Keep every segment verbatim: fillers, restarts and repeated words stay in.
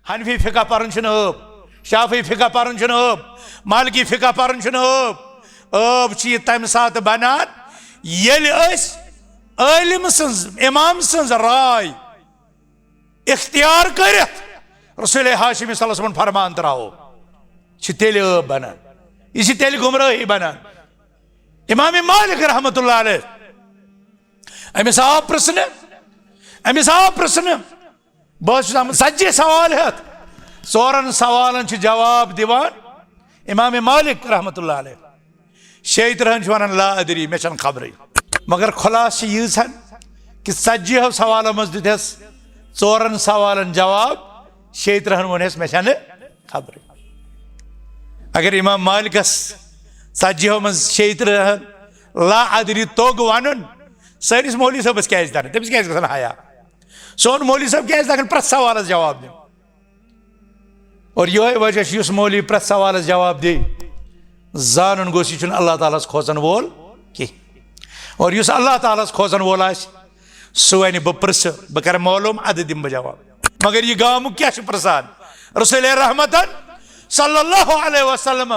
حنفی فقہ پرُن چھُنہٕ عٲب، شافعی فقہ پرُن چھُنہٕ عٲب، مالکی فقہ پرُن چھُنہٕ عٲب۔ عٲب چھُ یہِ تَمہِ ساتہٕ بنان ییٚلہِ أسۍ عٲلِم سٕنٛز، اِمام سٕنٛز راے اختیار کٔرِتھ رسول ہاشمی صلی اللہ علیہ وسلمن فرمان تراوو، چھِ تیٚلہِ عٲب بنان، یہِ چھِ تیٚلہِ گمرٲہی بنان۔ امام مالک رحمتہ اللہ علیہ، أمِس آو پرژھنہٕ، أمِس آو پرژھنہٕ، بہٕ حظ چھُس آمُت ژتجی سوال ہٮ۪تھ، ژورن سوالن چھُ جواب دِوان امام مالک رحمتہ اللہ علیہ۔ شیٚیہِ ترٕٛہن چھُ ونان لا ادری، مےٚ چھنہٕ خبرٕے۔ مگر خلاصہٕ چھُ ییٖژ ہن کہِ ژتجی ہو سوالو منٛز دیُت اَسہِ ژورن سوالن جواب، شیٚیہِ ترٕٛہن ووٚن اَسہِ مےٚ چھنہٕ خبرٕے۔ اگر امام مالکس ژتجی ہو منٛز شیٚیہِ ترٕٛہن لا ادری توٚگ ونُن، سٲنِس مولوی صٲبس کیازِ ترِ؟ تٔمِس کیازِ گژھان حیا؟ سون مولوی صٲب کیازِ لگان پرٛٮ۪تھ سوالس جواب دیُن؟ اور یِہوٚے وجہ چھُ، یُس مولوی پرٛٮ۪تھ سوالس جواب دی، زانُن گوٚژھ، یہِ چھُنہٕ اللہ تعالیٰ ہس کھوژن وول کینٛہہ۔ اور یُس اللہ تعالیٰ ہس کھوژن وول آسہِ، سُہ ونہِ، "بہٕ پرژھٕ، بہٕ کرٕ معلوم، ادٕ دِمہٕ بہٕ جواب۔" مگر یہِ گامُک کیٛاہ چھُ پرژھان؟ رسول رحمتن صلی اللہ علیہ وسلم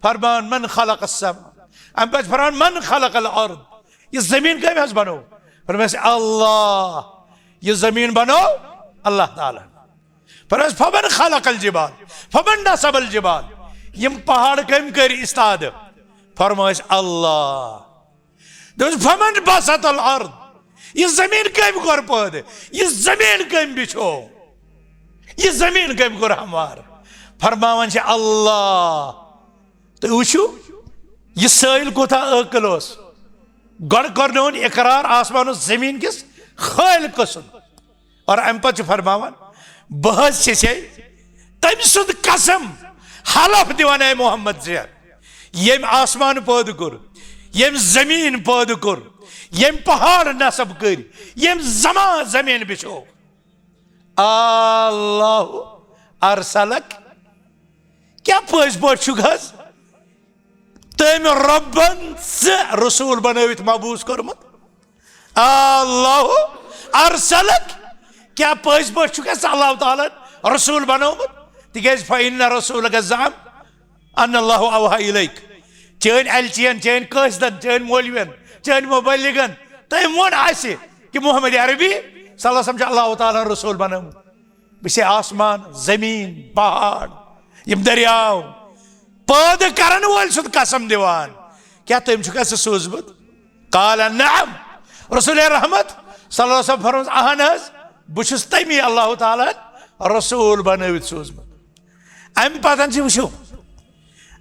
فرمان، "من خلق السماء"، امہِ پتہٕ فرمان، "من خلق الارض"، یہِ زٔمیٖن کٔمۍ حظ بنوو؟ فرمایس، "اللہ"۔ یہِ زٔمیٖن بنوو اللہ تعالیٰ۔ فرمایس، "فمن خلق الجبال، فمن نصب الجبال"، یِم پہاڑ کٔمۍ کٔرۍ استاد؟ فرمایس، "اللہ"۔ دوٚپُس، "فمن بسط الارض"، یہِ زٔمیٖن کٔمۍ کوٚر پٲدٕ؟ یہِ زٔمیٖن کٔمۍ بِچھو؟ یہِ زٔمیٖن کٔمۍ کوٚر ہموار؟ فرماوان چھِ اللہ۔ تُہۍ وٕچھِو، یہِ سٲیِل کوٗتاہ عٲقِل اوس۔ گۄڈٕ کوٚرنووُن اقرار آسمان و زٔمیٖن کِس خٲلقہٕ سُنٛد۔ اور امہِ پتہٕ چھُ فرماوان، بہٕ حظ چھسے تٔمۍ سُنٛد قسم، حلف دِوان، اے محمد، زِ ییٚمۍ آسمان پٲدٕ کوٚر، ییٚمۍ زٔمیٖن پٲدٕ کوٚر، ییٚمۍ پہاڑ نصب کٔرۍ، ییٚمۍ زما زٔمیٖن بِچھو، اللہ ارسلک، کیٛاہ پٔزۍ پٲٹھۍ چھُکھ حظ تٔمۍ رۄبن ژٕ رسول بنٲوِتھ مبعوث کوٚرمُت؟ اللہ ارسلک، کیٛاہ پٔزۍ پٲٹھۍ چھُکھ ژٕ اللہ تعالیٰ ہن رسول بنوومُت؟ تِکیٛازِ فإن رسولک زعم ان اللہ اوحی الیک۔ چٲنۍ الچین، چٲنۍ قٲصدن، چٲنۍ مولوین، چٲنۍ مبلغن، تٔمۍ ووٚن اسہِ کہِ محمد عربی صلی اللہ علیہ وسلم چھُ اللہ تعالیٰ ہن رسول بنوومُت۔ بہٕ چھُسے آسمان، زٔمیٖن، پہاڑ، یِم دٔریاو پٲدٕ کرن وٲلۍ سُنٛد قسم دِوان، کیٛاہ تٔمۍ چھُکھا ژٕ سوٗزمُت؟ قال نعم۔ رسول رحمت صلی اللہ علیہ وسلم فرمووُس، اہن حظ، بہٕ چھُس تٔمی اللہ تعالیٰ ہن رسول بنٲوِتھ سوٗزمُت۔ امہِ پتہٕ چھِ وٕچھِو،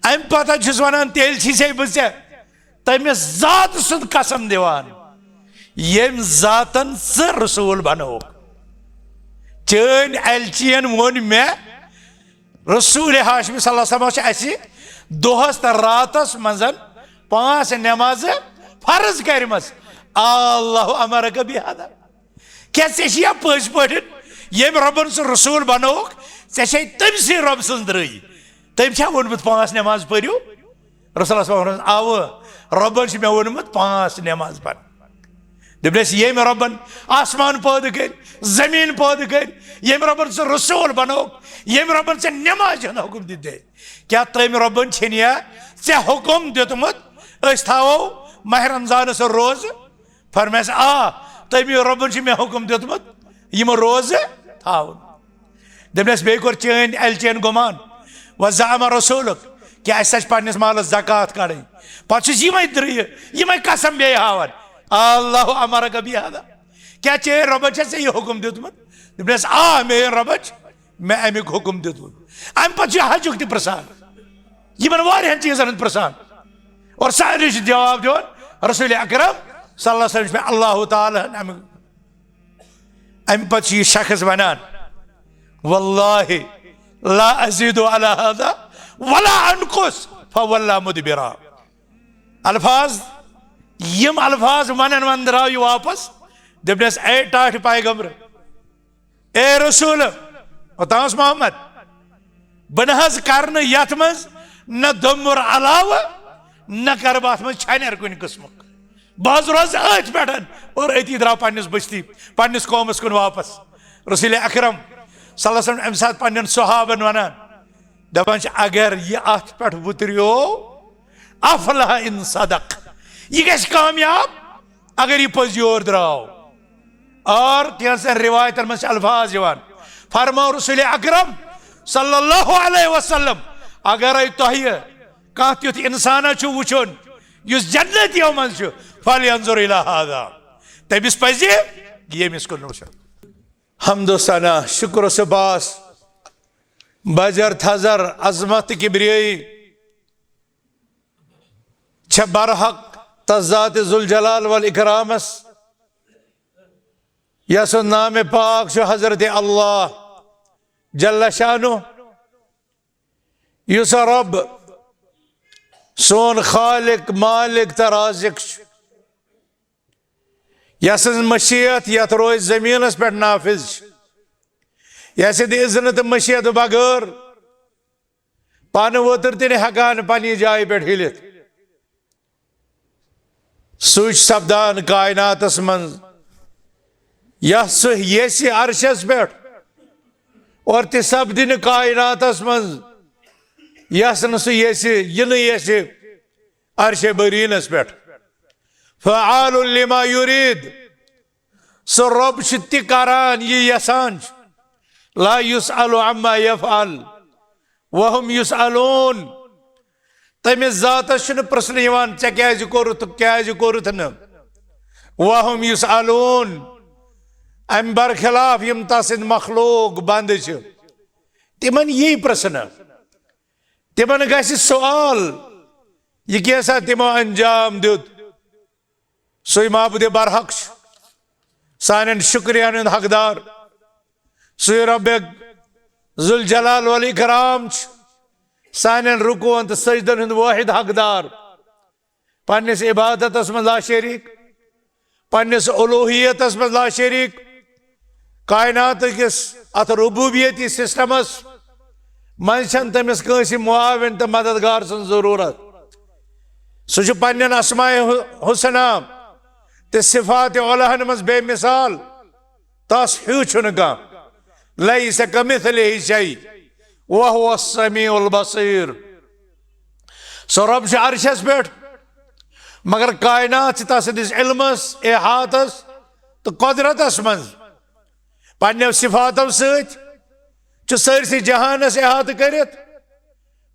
امہِ پتہٕ چھُس ونان، تیٚلہِ چھِسے بہٕ ژےٚ تٔمِس ذات سُنٛد قسم دِوان، ییٚمۍ ذاتن ژٕ رسول بنووُکھ۔ چٲنۍ الچین ووٚن مےٚ، رسول ہاشمی صلی اللہ علیہ وسلم چھِ اَسہِ دۄہس تہٕ راتس منٛز پانٛژھ نمازٕ فرض کٔرمٕژ۔ اللہ امرک بہذا۔ کیٛاہ ژےٚ چھِیا پٔزۍ پٲٹھۍ ییٚمۍ رۄبن سُہ رسول بنووُکھ، ژےٚ چھے تٔمۍ سٕے رۄب سٕنٛز درٲیی؟ تٔمۍ چھا ووٚنمُت، پانٛژھ نماز پٔرِو؟ رسول اللہ صلی اللہ علیہ وسلم، اوٕ، رۄبن چھُ مےٚ ووٚنمُت پانٛژھ نماز پرنہِ۔ دوٚپنس، ییٚمۍ رۄبن آسمان پٲدٕ کٔرۍ، زٔمیٖن پٲدٕ کٔرۍ، ییٚمۍ رۄبن ژٕ رسول بنووُکھ، ییٚمۍ رۄبن ژےٚ نمازِ ہُنٛد حُکم دیُت، دے، کیٛاہ تٔمۍ رۄبن چھُنہٕ یا ژےٚ حُکم دیُتمُت، أسۍ تھاوو ماہِ رمضانس روزٕ؟ فرمایس، آ، تٔمی رۄبن چھُ مےٚ حُکم دیُتمُت یِم روزٕ تھاوُن۔ دوٚپنس، بیٚیہِ کوٚر چٲنۍ الچین گُمان، وزعم رسولک، کہِ اسہِ سا چھِ پننِس مالس زکوٰۃ کڑٕنۍ۔ پتہٕ چھُس یِمے درٕے، یِمے قسم بیٚیہِ ہاوان، اللہ امرک بہذا۔ کیٛاہ چٲنۍ رۄبن چھا ژےٚ یہِ حُکم دیُتمُت؟ دوٚپنس، آ، میٲنۍ رۄبن چھُ مےٚ امیُک حُکم دیُتمُت۔ امہِ پتہٕ چھُ حجُک تہِ پرژھان، یِمن واریاہن چیٖزن ہُنٛد پرژھان، اور سارنٕے چھُ جواب دِوان، رسول اکرم صلی اللہ علیہ وسلم چھُ مےٚ اللہ تعالیٰ ہن امیُک۔ امہِ پتہٕ چھُ یہِ شخص ونان، واللہ لا ازید علی هذا ولا انقص، فولى مدبرا۔ الفاظ، یِم الفاظ ونان ونان درٛاو یہِ واپس، دوٚپنس، اے ٹاٹھۍ پیغمبر، اے رسول، اوٚتام اوس محمد، بہٕ نہ حظ کرٕ نہٕ یتھ منٛز نہ دوٚمُر علاوٕ، نہ کرٕ بہٕ اتھ منٛز چھانٮ۪ر کُنہِ قٕسمُک۔ بہٕ حظ روزٕ أتھۍ پٮ۪ٹھ اور أتی درٛاو پننِس بستی، پننِس قومس کُن واپس۔ رسول اکرم صلی اللہ علیہ وسلم امہِ ساتہٕ پننٮ۪ن صحابن ونان، دپان چھِ، اگر یہِ اتھ پٮ۪ٹھ وُتریو، افلح ان صدق، یہِ گژھِ کامیاب اگر یہِ پٔزۍ یور درٛاو۔ اور کینٛژن روایتن منٛز چھِ الفاظ یِوان، فرماو رسول اکرم صلی اللہ علیہ وسلم، اگرے تۄہہِ کانٛہہ تیُتھ انسانا چھُ وٕچھُن یُس جنتیو منٛز چھُ، فلینظر الی ہذا، تٔمِس پزِ ییٚمِس کُن وٕچھُن۔ حمد و ثنا، شکر و سپاس، بجر تھزر، عظمت، کبریائی چھےٚ برحق تس ذات ذوالجلال والاکرامس، یس سُنٛد نام پاک چھُ حضرت اللہ جل شانہ، یُس رب سون خالق، مالک تہٕ رازق چھُ، یسٕنٛز مشیت یتھ روز زمینس پٮ۪ٹھ نافذ چھِ، یسٕنٛدِ اذنہٕ تہٕ مشیت بغٲر پانہٕ وٲتٕر تہِ نہٕ ہٮ۪کان پننہِ جایہِ پٮ۪ٹھ ہلِتھ۔ سُے چھُ سپدان کائناتس منٛز، یس سُہ یژھِ عرشس پٮ۪ٹھ، اور تہِ سپدِ نہٕ کائناتس منٛز، یس نہٕ سُہ یژھِ، یہِ نہٕ یژھِ عرشِ بریٖنس پٮ۪ٹھ۔ فعال لما یرید، سُہ رب چھُ تہِ کران یہِ یژھان چھُ۔ لا یسأل عما یفعل وهم یسألون۔ تٔمِس ذاتس چھُنہٕ پرژھنہٕ یِوان، ژےٚ کیازِ کوٚرُتھ تہٕ کیازِ کوٚرُتھ نہٕ۔ وهم یسألون۔ امہِ برخلاف یِم تسٕنٛدۍ مخلوق بندٕ چھِ، تِمن یی پرژھنہٕ، تِمن گژھِ سوال، یہِ کیسا تِمو انجام دیُت۔ سُے معبود برحق چھُ، سانٮ۪ن شُکریہن ہُنٛد حقدار۔ سُے رب ذوالجلال والاکرام چھُ، سانٮ۪ن رکوعن تہٕ سجدن ہُنٛد وٲحد حقدار۔ پننِس عبادتس منٛز لا شریک، پننِس الوہیتس منٛز لا شریک، کائنات کِس اتھ ربوبیتی سسٹمس منٛز چھنہٕ تٔمِس کٲنٛسہِ معاون تہٕ مددگار سٕنٛز ضروٗرت۔ سُہ چھُ پننٮ۪ن اسماء حسنیٰ تہٕ صفات علیٰ ہن منٛز بے مثال، تس ہیوٗ چھُنہٕ کانٛہہ۔ لیس کمثلہ شیء وہو السمیع البصیر۔ سُہ رب چھُ عرشس پٮ۪ٹھ، مگر کائنات چھِ تسٕنٛدِس علمس، احاطس تہٕ قدرتس منٛز۔ پننٮ۪و صفاتو سۭتۍ چھُ سٲرسٕے جہانس احاطہٕ کٔرِتھ،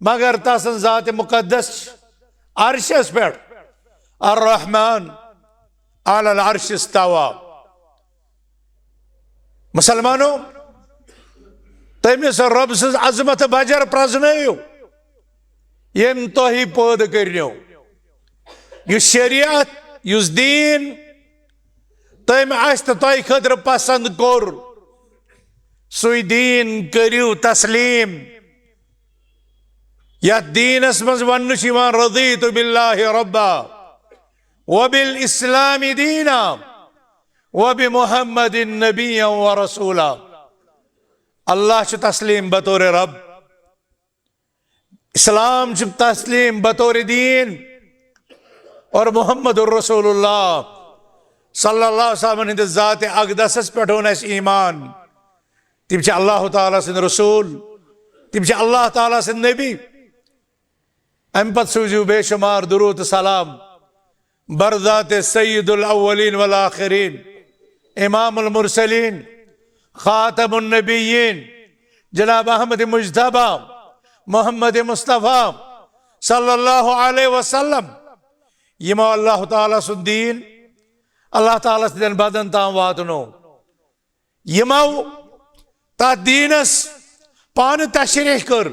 مگر تسٕنٛز ذات مقدس چھِ عرشس پٮ۪ٹھ۔ الرحمن علی العرش استوی۔ مسلمانو، تٔمِس رب سٕنٛز عظمت بجر پرزنٲیِو، ییٚمۍ تۄہہِ پٲدٕ کٔرنو۔ یُس شریعت، یُس دیٖن تٔمۍ اَسہِ تہٕ تۄہہِ خٲطرٕ پسنٛد کوٚر، سُے دیٖن کٔرِو تسلیٖم۔ یَتھ دیٖنَس منٛز وَننہٕ چھُ یِوان، رضیت باللہ ربا وبالاسلام دینا وبمحمد نبیا ورسولا۔ اللہ چھُ تسلیٖم بطور رب، اسلام چھُ تسلیٖم بطور دیٖن، اور محمد رسول اللہ صلی اللہ علیہ وسلم ہٕنٛدِس ذات اقدسس پٮ۪ٹھ اوٚن اَسہِ ایٖمان۔ تِم چھِ اللہ تعالیٰ سٕنٛدۍ رسول، تِم چھِ اللہ تعالیٰ سٕنٛدۍ نبی۔ اَمہِ پتہٕ سوٗزِو بے شمار درود تہٕ سلام بر ذات سید الاولین والآخرین، امام المرسلین، خاتم النبیین، جناب احمد مجتبیٰ محمد مصطفیٰ صلی اللہ علیہ وسلم، یِمو اللہ تعالیٰ سُنٛد دیٖن اللہ تعالیٰ سٕنٛدٮ۪ن بندن تام واتنو، یِمو تتھ دیٖنس پانہٕ تشریح کٔر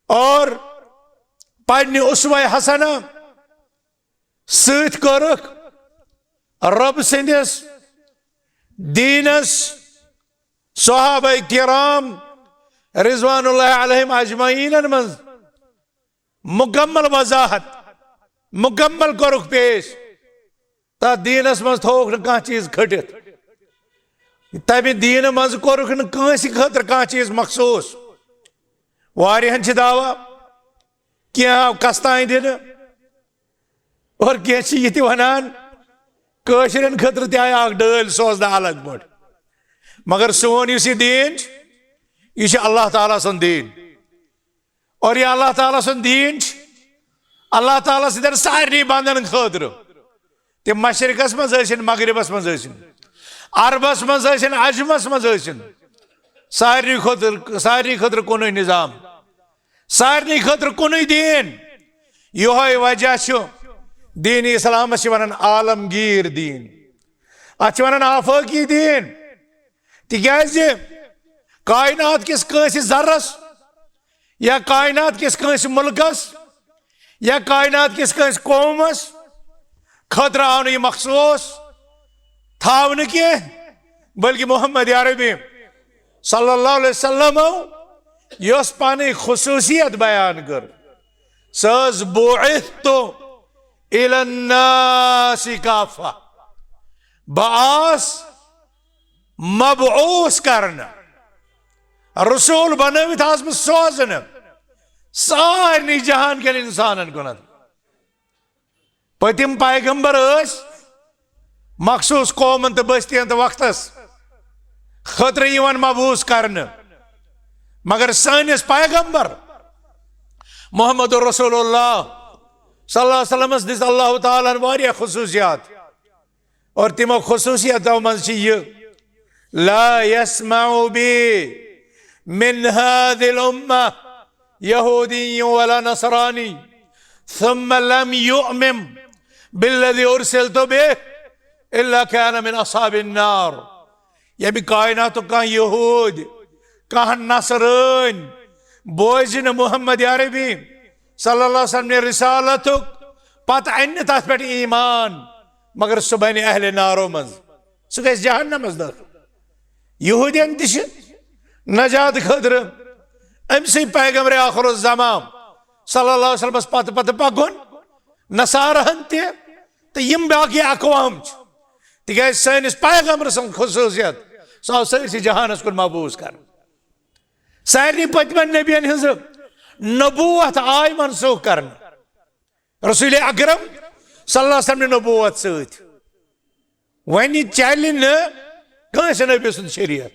اور پننہِ اسوہ حسنہ سۭتۍ کٔرٕکھ رب سٕنٛدِس دیٖنس، صحابہ کرام رضوان اللہ علیہم اجمعینن منٛز مکمل وضاحت، مکمل کوٚرُکھ پیش۔ تتھ دیٖنس منٛز تھووُکھ نہٕ کانٛہہ چیٖز کھٔٹِتھ، تمہِ دیٖنہٕ منٛز کوٚرُکھ نہٕ کٲنٛسہِ خٲطرٕ کانٛہہ چیٖز مخصوٗص۔ واریاہن چھِ دعویٰ، کینٛہہ آو قسطاے دِنہٕ، اور کینٛہہ چھِ یہِ تہِ ونان، کٲشرٮ۪ن خٲطرٕ تہِ آیہِ اکھ ڈٲلۍ سوزنہٕ الگ پٲٹھۍ۔ مگر سون یُس یہِ دیٖن چھُ، یہِ چھُ اللہ تعالیٰ سُنٛد دیٖن۔ اور یہِ اللہ تعالیٰ سُنٛد دیٖن چھُ اللہ تعالیٰ سٕنٛدٮ۪ن سارنٕے بنٛدن خٲطرٕ، تِم مشرقس منٛز ٲسِن، مغربس منٛز ٲسِن، عربس منٛز ٲسِن، عجمس منٛز ٲسِن، سارنٕے خٲطرٕ، سارنٕے خٲطرٕ کُنُے نظام، سارنٕے خٲطرٕ کُنُے دیٖن۔ یِہوٚے وجہ چھُ دیٖن اسلامس چھِ ونان عالمگیر دیٖن، اتھ چھِ ونان آفٲقی دیٖن۔ تِکیازِ کائنات کِس کٲنٛسہِ ذرس یا کائنات کِس کٲنٛسہِ مُلکس یا کائنات کِس کٲنٛسہِ قومس خٲطرٕ آو نہٕ یہِ مخصوٗص تھاونہٕ کینٛہہ، بلکہِ محمد عربی صلی اللہ علیہ وسلم یۄس پنٕنۍ خصوٗصیت بیان کٔر، سۄ ٲس، "بعثت الی الناس کافہ"، بہٕ آس مبعوث کرنہٕ، رسول بنٲوِتھ آس بہٕ سوزنہٕ سارنٕے جہان کٮ۪ن انسانن کُنتھ۔ پٔتِم پیغمبر ٲسۍ مخصوٗص قومن تہٕ بستین تہٕ وقتس خٲطرٕ یِوان مبعوث کرنہٕ، مگر سٲنِس پیغمبر محمد رسول اللہ صلی اللہ علیہ وسلمس دِژ اللہ تعالیٰ ہن واریاہ خصوٗصیات، اور تِمو خصوٗصیتو منٛز چھِ یہِ، "لا يسمع بي من هذه الأمة يهودي ولا نصراني ثم لم يؤمن بالذي أرسلت به إلا كان من أصحاب النار"۔ ییٚمہِ کائناتُک کانٛہہ یہوٗد، کانٛہہ نصرٲنۍ بوزِ نہٕ محمد عربی صلی اللہ علیہ وسلم نہِ رسالتُک، پتہٕ انہِ نہٕ تتھ پٮ۪ٹھ ایمان، مگر سُہ بنہِ اہلِ نارو منٛز، سُہ گژھِ جہنمس دٲخل۔ یہوٗدین تہِ چھِ نجات خٲطرٕ أمۍ سٕے پیغمبر آخر الزمان صلی اللہ علیہ وسلمس پتہٕ پتہٕ پکُن، نصارہن تہِ تہٕ یِم باقی اقوام چھِ، تِکیازِ سٲنِس پیغمبر سٕنٛز خصوٗصیت، سُہ آو سٲرسٕے جہانس کُن مبعوث کرنہٕ۔ سارنٕے پٔتمٮ۪ن نبین ہٕنٛز نبوت آے منسوخ کرنہٕ۔ رسول اکرم صلی اللہ علیہ وسلم نہِ نبوت سۭتۍ وۄنۍ چلہِ نہٕ کٲنٛسہِ نبی سُنٛد شریعت۔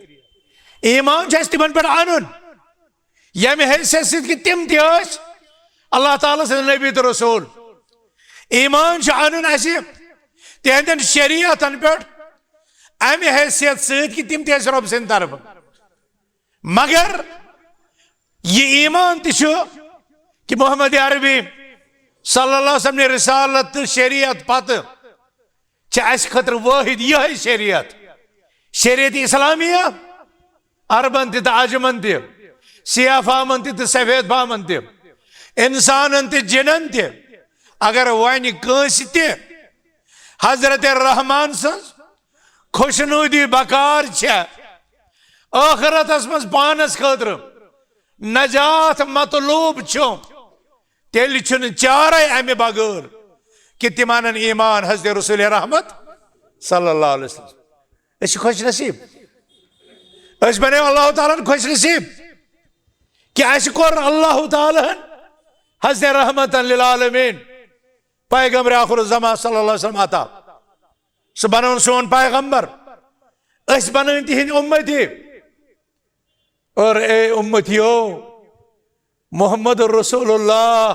ایمان چھُ اَسہِ تِمن پٮ۪ٹھ اَنُن، ییٚمہِ حیثیت سۭتۍ کہِ تِم تہِ ٲسۍ اللہ تعالیٰ سٕنٛدۍ نبی تہٕ رسول۔ ایمان چھُ اَنُن اَسہِ تِہنٛدٮ۪ن شریعتن پٮ۪ٹھ، اَمہِ حیثیت سۭتۍ کہِ تِم تہِ ٲسۍ رۄب سٕنٛدِ طرفہٕ۔ مگر یہِ ایمان تہِ چھُ کہِ محمد عربی صلی اللہ علیہ وسلم نہِ رسالت تہٕ شریعت پتہٕ چھِ اَسہِ خٲطرٕ وٲحد یِہوٚے شریعت، شریعت اسلامیہ، عربن تہِ تہٕ عجمن تہِ، سیاہ فامن تہِ تہٕ سفید فامن تہِ، انسانن تہِ جنن تہِ۔ اگر وۄنۍ کٲنٛسہِ تہِ حضرت رحمان سٕنٛز خوشنودی بکار چھےٚ، ٲخرتس منٛز پانس خٲطرٕ نجات مطلوب چھُ، تیٚلہِ چھُنہٕ چارے امہِ بغٲر کہِ تِم انن ایمان حضرت رسول رحمت صلی اللہ علیہ وسلم۔ أسۍ چھِ خوش نصیب، أسۍ بنیو اللہ تعالیٰ ہن خوش نصیب کہِ اَسہِ کوٚر اللہ تعالیٰ ہن حضرت رحمت للعالمین پیغمبر آخر الزمان صلی اللہ علیہ وسلم عطا۔ سُہ بنٲوٕن سون پیغمبر، أسۍ بنٲوٕن تِہنٛدۍ اُمتی۔ اور اے اُمتیو، محمد رسول اللہ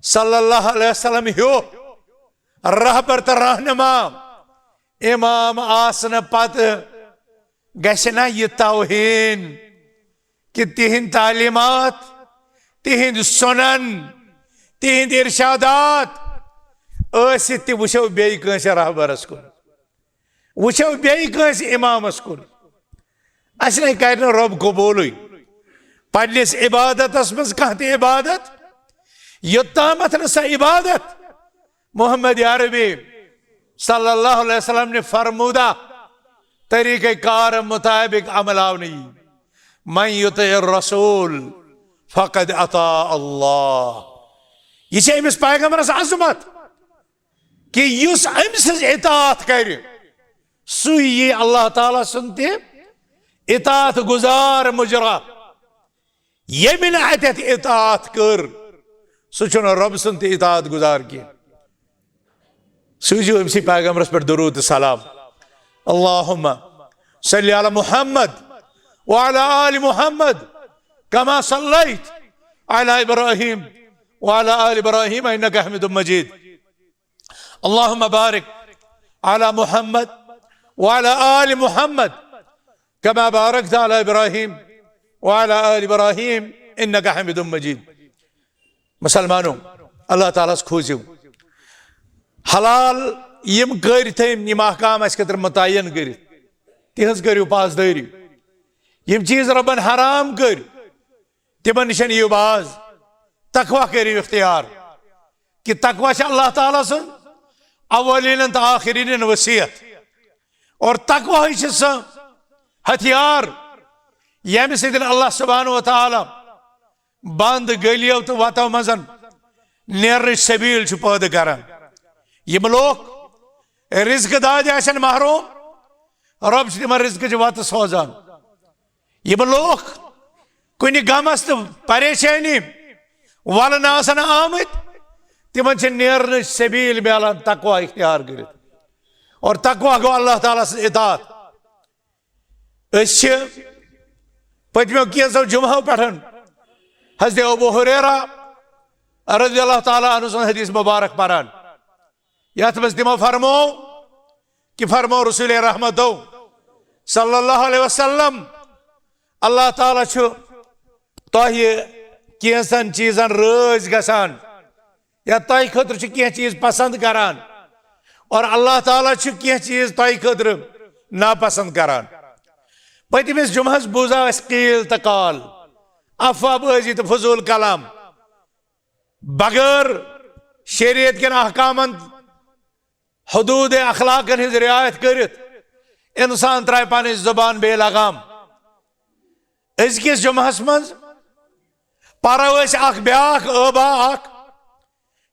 صلی اللہ علیہ وسلم ہیو رہبر تہٕ رہنما امام آسنہٕ پتہٕ گژھِ نہ یہِ توہین کہِ تِہنٛدۍ تعلیمات، تِہنٛدۍ سنن، تِہنٛدۍ ارشادات ٲسِتھ تہِ وٕچھو بیٚیہِ کٲنٛسہِ رہبرس کُن، وٕچھو بیٚیہِ کٲنٛسہِ امامس کُن۔ اسہِ نے کرِ نہٕ رۄب قبوٗلٕے پننِس عبادتس منٛز کانٛہہ تہِ عبادت، یوٚتامتھ نہٕ سۄ عبادت محمد عربی صلی اللہ علیہ وسلم نہِ فرمودہ طریقہ کار مطابق عمل آو نہٕ یی۔ من یطع الرسول فقد اطاع اللہ۔ یہِ چھِ أمِس پیغمبرس عظمت کہِ یُس أمۍ سٕنٛز اطاعت کرِ، سُے یی اللہ تعالیٰ سُنٛد تہِ اطاعت گزار مجرا۔ ییٚمہِ نہٕ اتٮ۪تھ اطاعت کٔر، سُہ چھُنہٕ رۄب سُنٛد تہِ اطاعت گزار کینٛہہ۔ سوٗزِو أمۍ سٕے پیغمبرس پٮ۪ٹھ درود تہٕ سلام۔ اللہم صلی علی محمد وعلى آل محمد كما صليت على إبراهيم وعلى آل إبراهيم إنك حميد مجيد. اللهم بارك على محمد وعلى آل محمد كما باركت على إبراهيم وعلى آل إبراهيم إنك حميد مجيد. مسلمانو، اللہ تعالیٰ ہس کھوٗژِو۔ حلال یِم کٔرۍ تٔمۍ، یِم احکام اَسہِ خٲطرٕ متعین کٔرِتھ، تِہنٛز کٔرِو پاسدٲری۔ یِم چیٖز رۄبن حرام کٔرۍ، تِمن نِش یِیِو باز۔ تقوی کٔرِو اختیار، کہِ تقوی چھِ اللہ تعالیٰ سٕنٛز اولینن تہٕ آخرینن وصیت۔ اور تقوی چھِ سۄ ہتھیار، ییٚمہِ سۭتۍ اللہ سبحانہ و تعالیٰ بند گلیو تہٕ وتو منٛز نیرنٕچ سبیل چھُ پٲدٕ کران۔ یِم لوٗکھ رزق دادِ آسن محروم، رۄب چھُ تِمن رزقٕچ وتہٕ سوزان۔ یِم لوٗکھ کُنہِ غمس تہٕ پریشٲنی ولنہٕ آسن آمٕتۍ، تِمن چھِ نیرنٕچ سبیل میلان تقوی اختیار کٔرِتھ۔ اور تقوی گوٚو اللہ تعالیٰ سٕنٛز اطاعت۔ أسۍ چھِ پٔتمیو کینٛژو جمعو پٮ۪ٹھ حضرت ابو ہریرہ رضی اللہ تعالیٰ عنہ سُنٛد حدیث مبارک پران، یتھ منٛز تِمو فرمو کہِ فرمو رسول رحمتو صلی اللہ علیہ وسلم، اللہ تعالیٰ چھُ تۄہہِ کینٛژن چیٖزن رٲضۍ گژھان، یا تۄہہِ خٲطرٕ چھُ کینٛہہ چیٖز پسند کران، اور اللہ تعالیٰ چھُ کینٛہہ چیٖز تۄہہِ خٲطرٕ ناپسند کران۔ پٔتمِس جمعس بوٗزا اَسہِ قیٖل تہٕ قال، افواب بٲزی تہٕ فضوٗل کلام۔ بغٲر شریعت کٮ۪ن احکامن، حدود اخلاقن ہٕنٛز رعایت کٔرِتھ انسان ترٛایہِ پنٕنۍ زبان بے لگام۔ أزکِس جمعس منٛز پرو أسۍ اکھ بیاکھ ٲبا اکھ،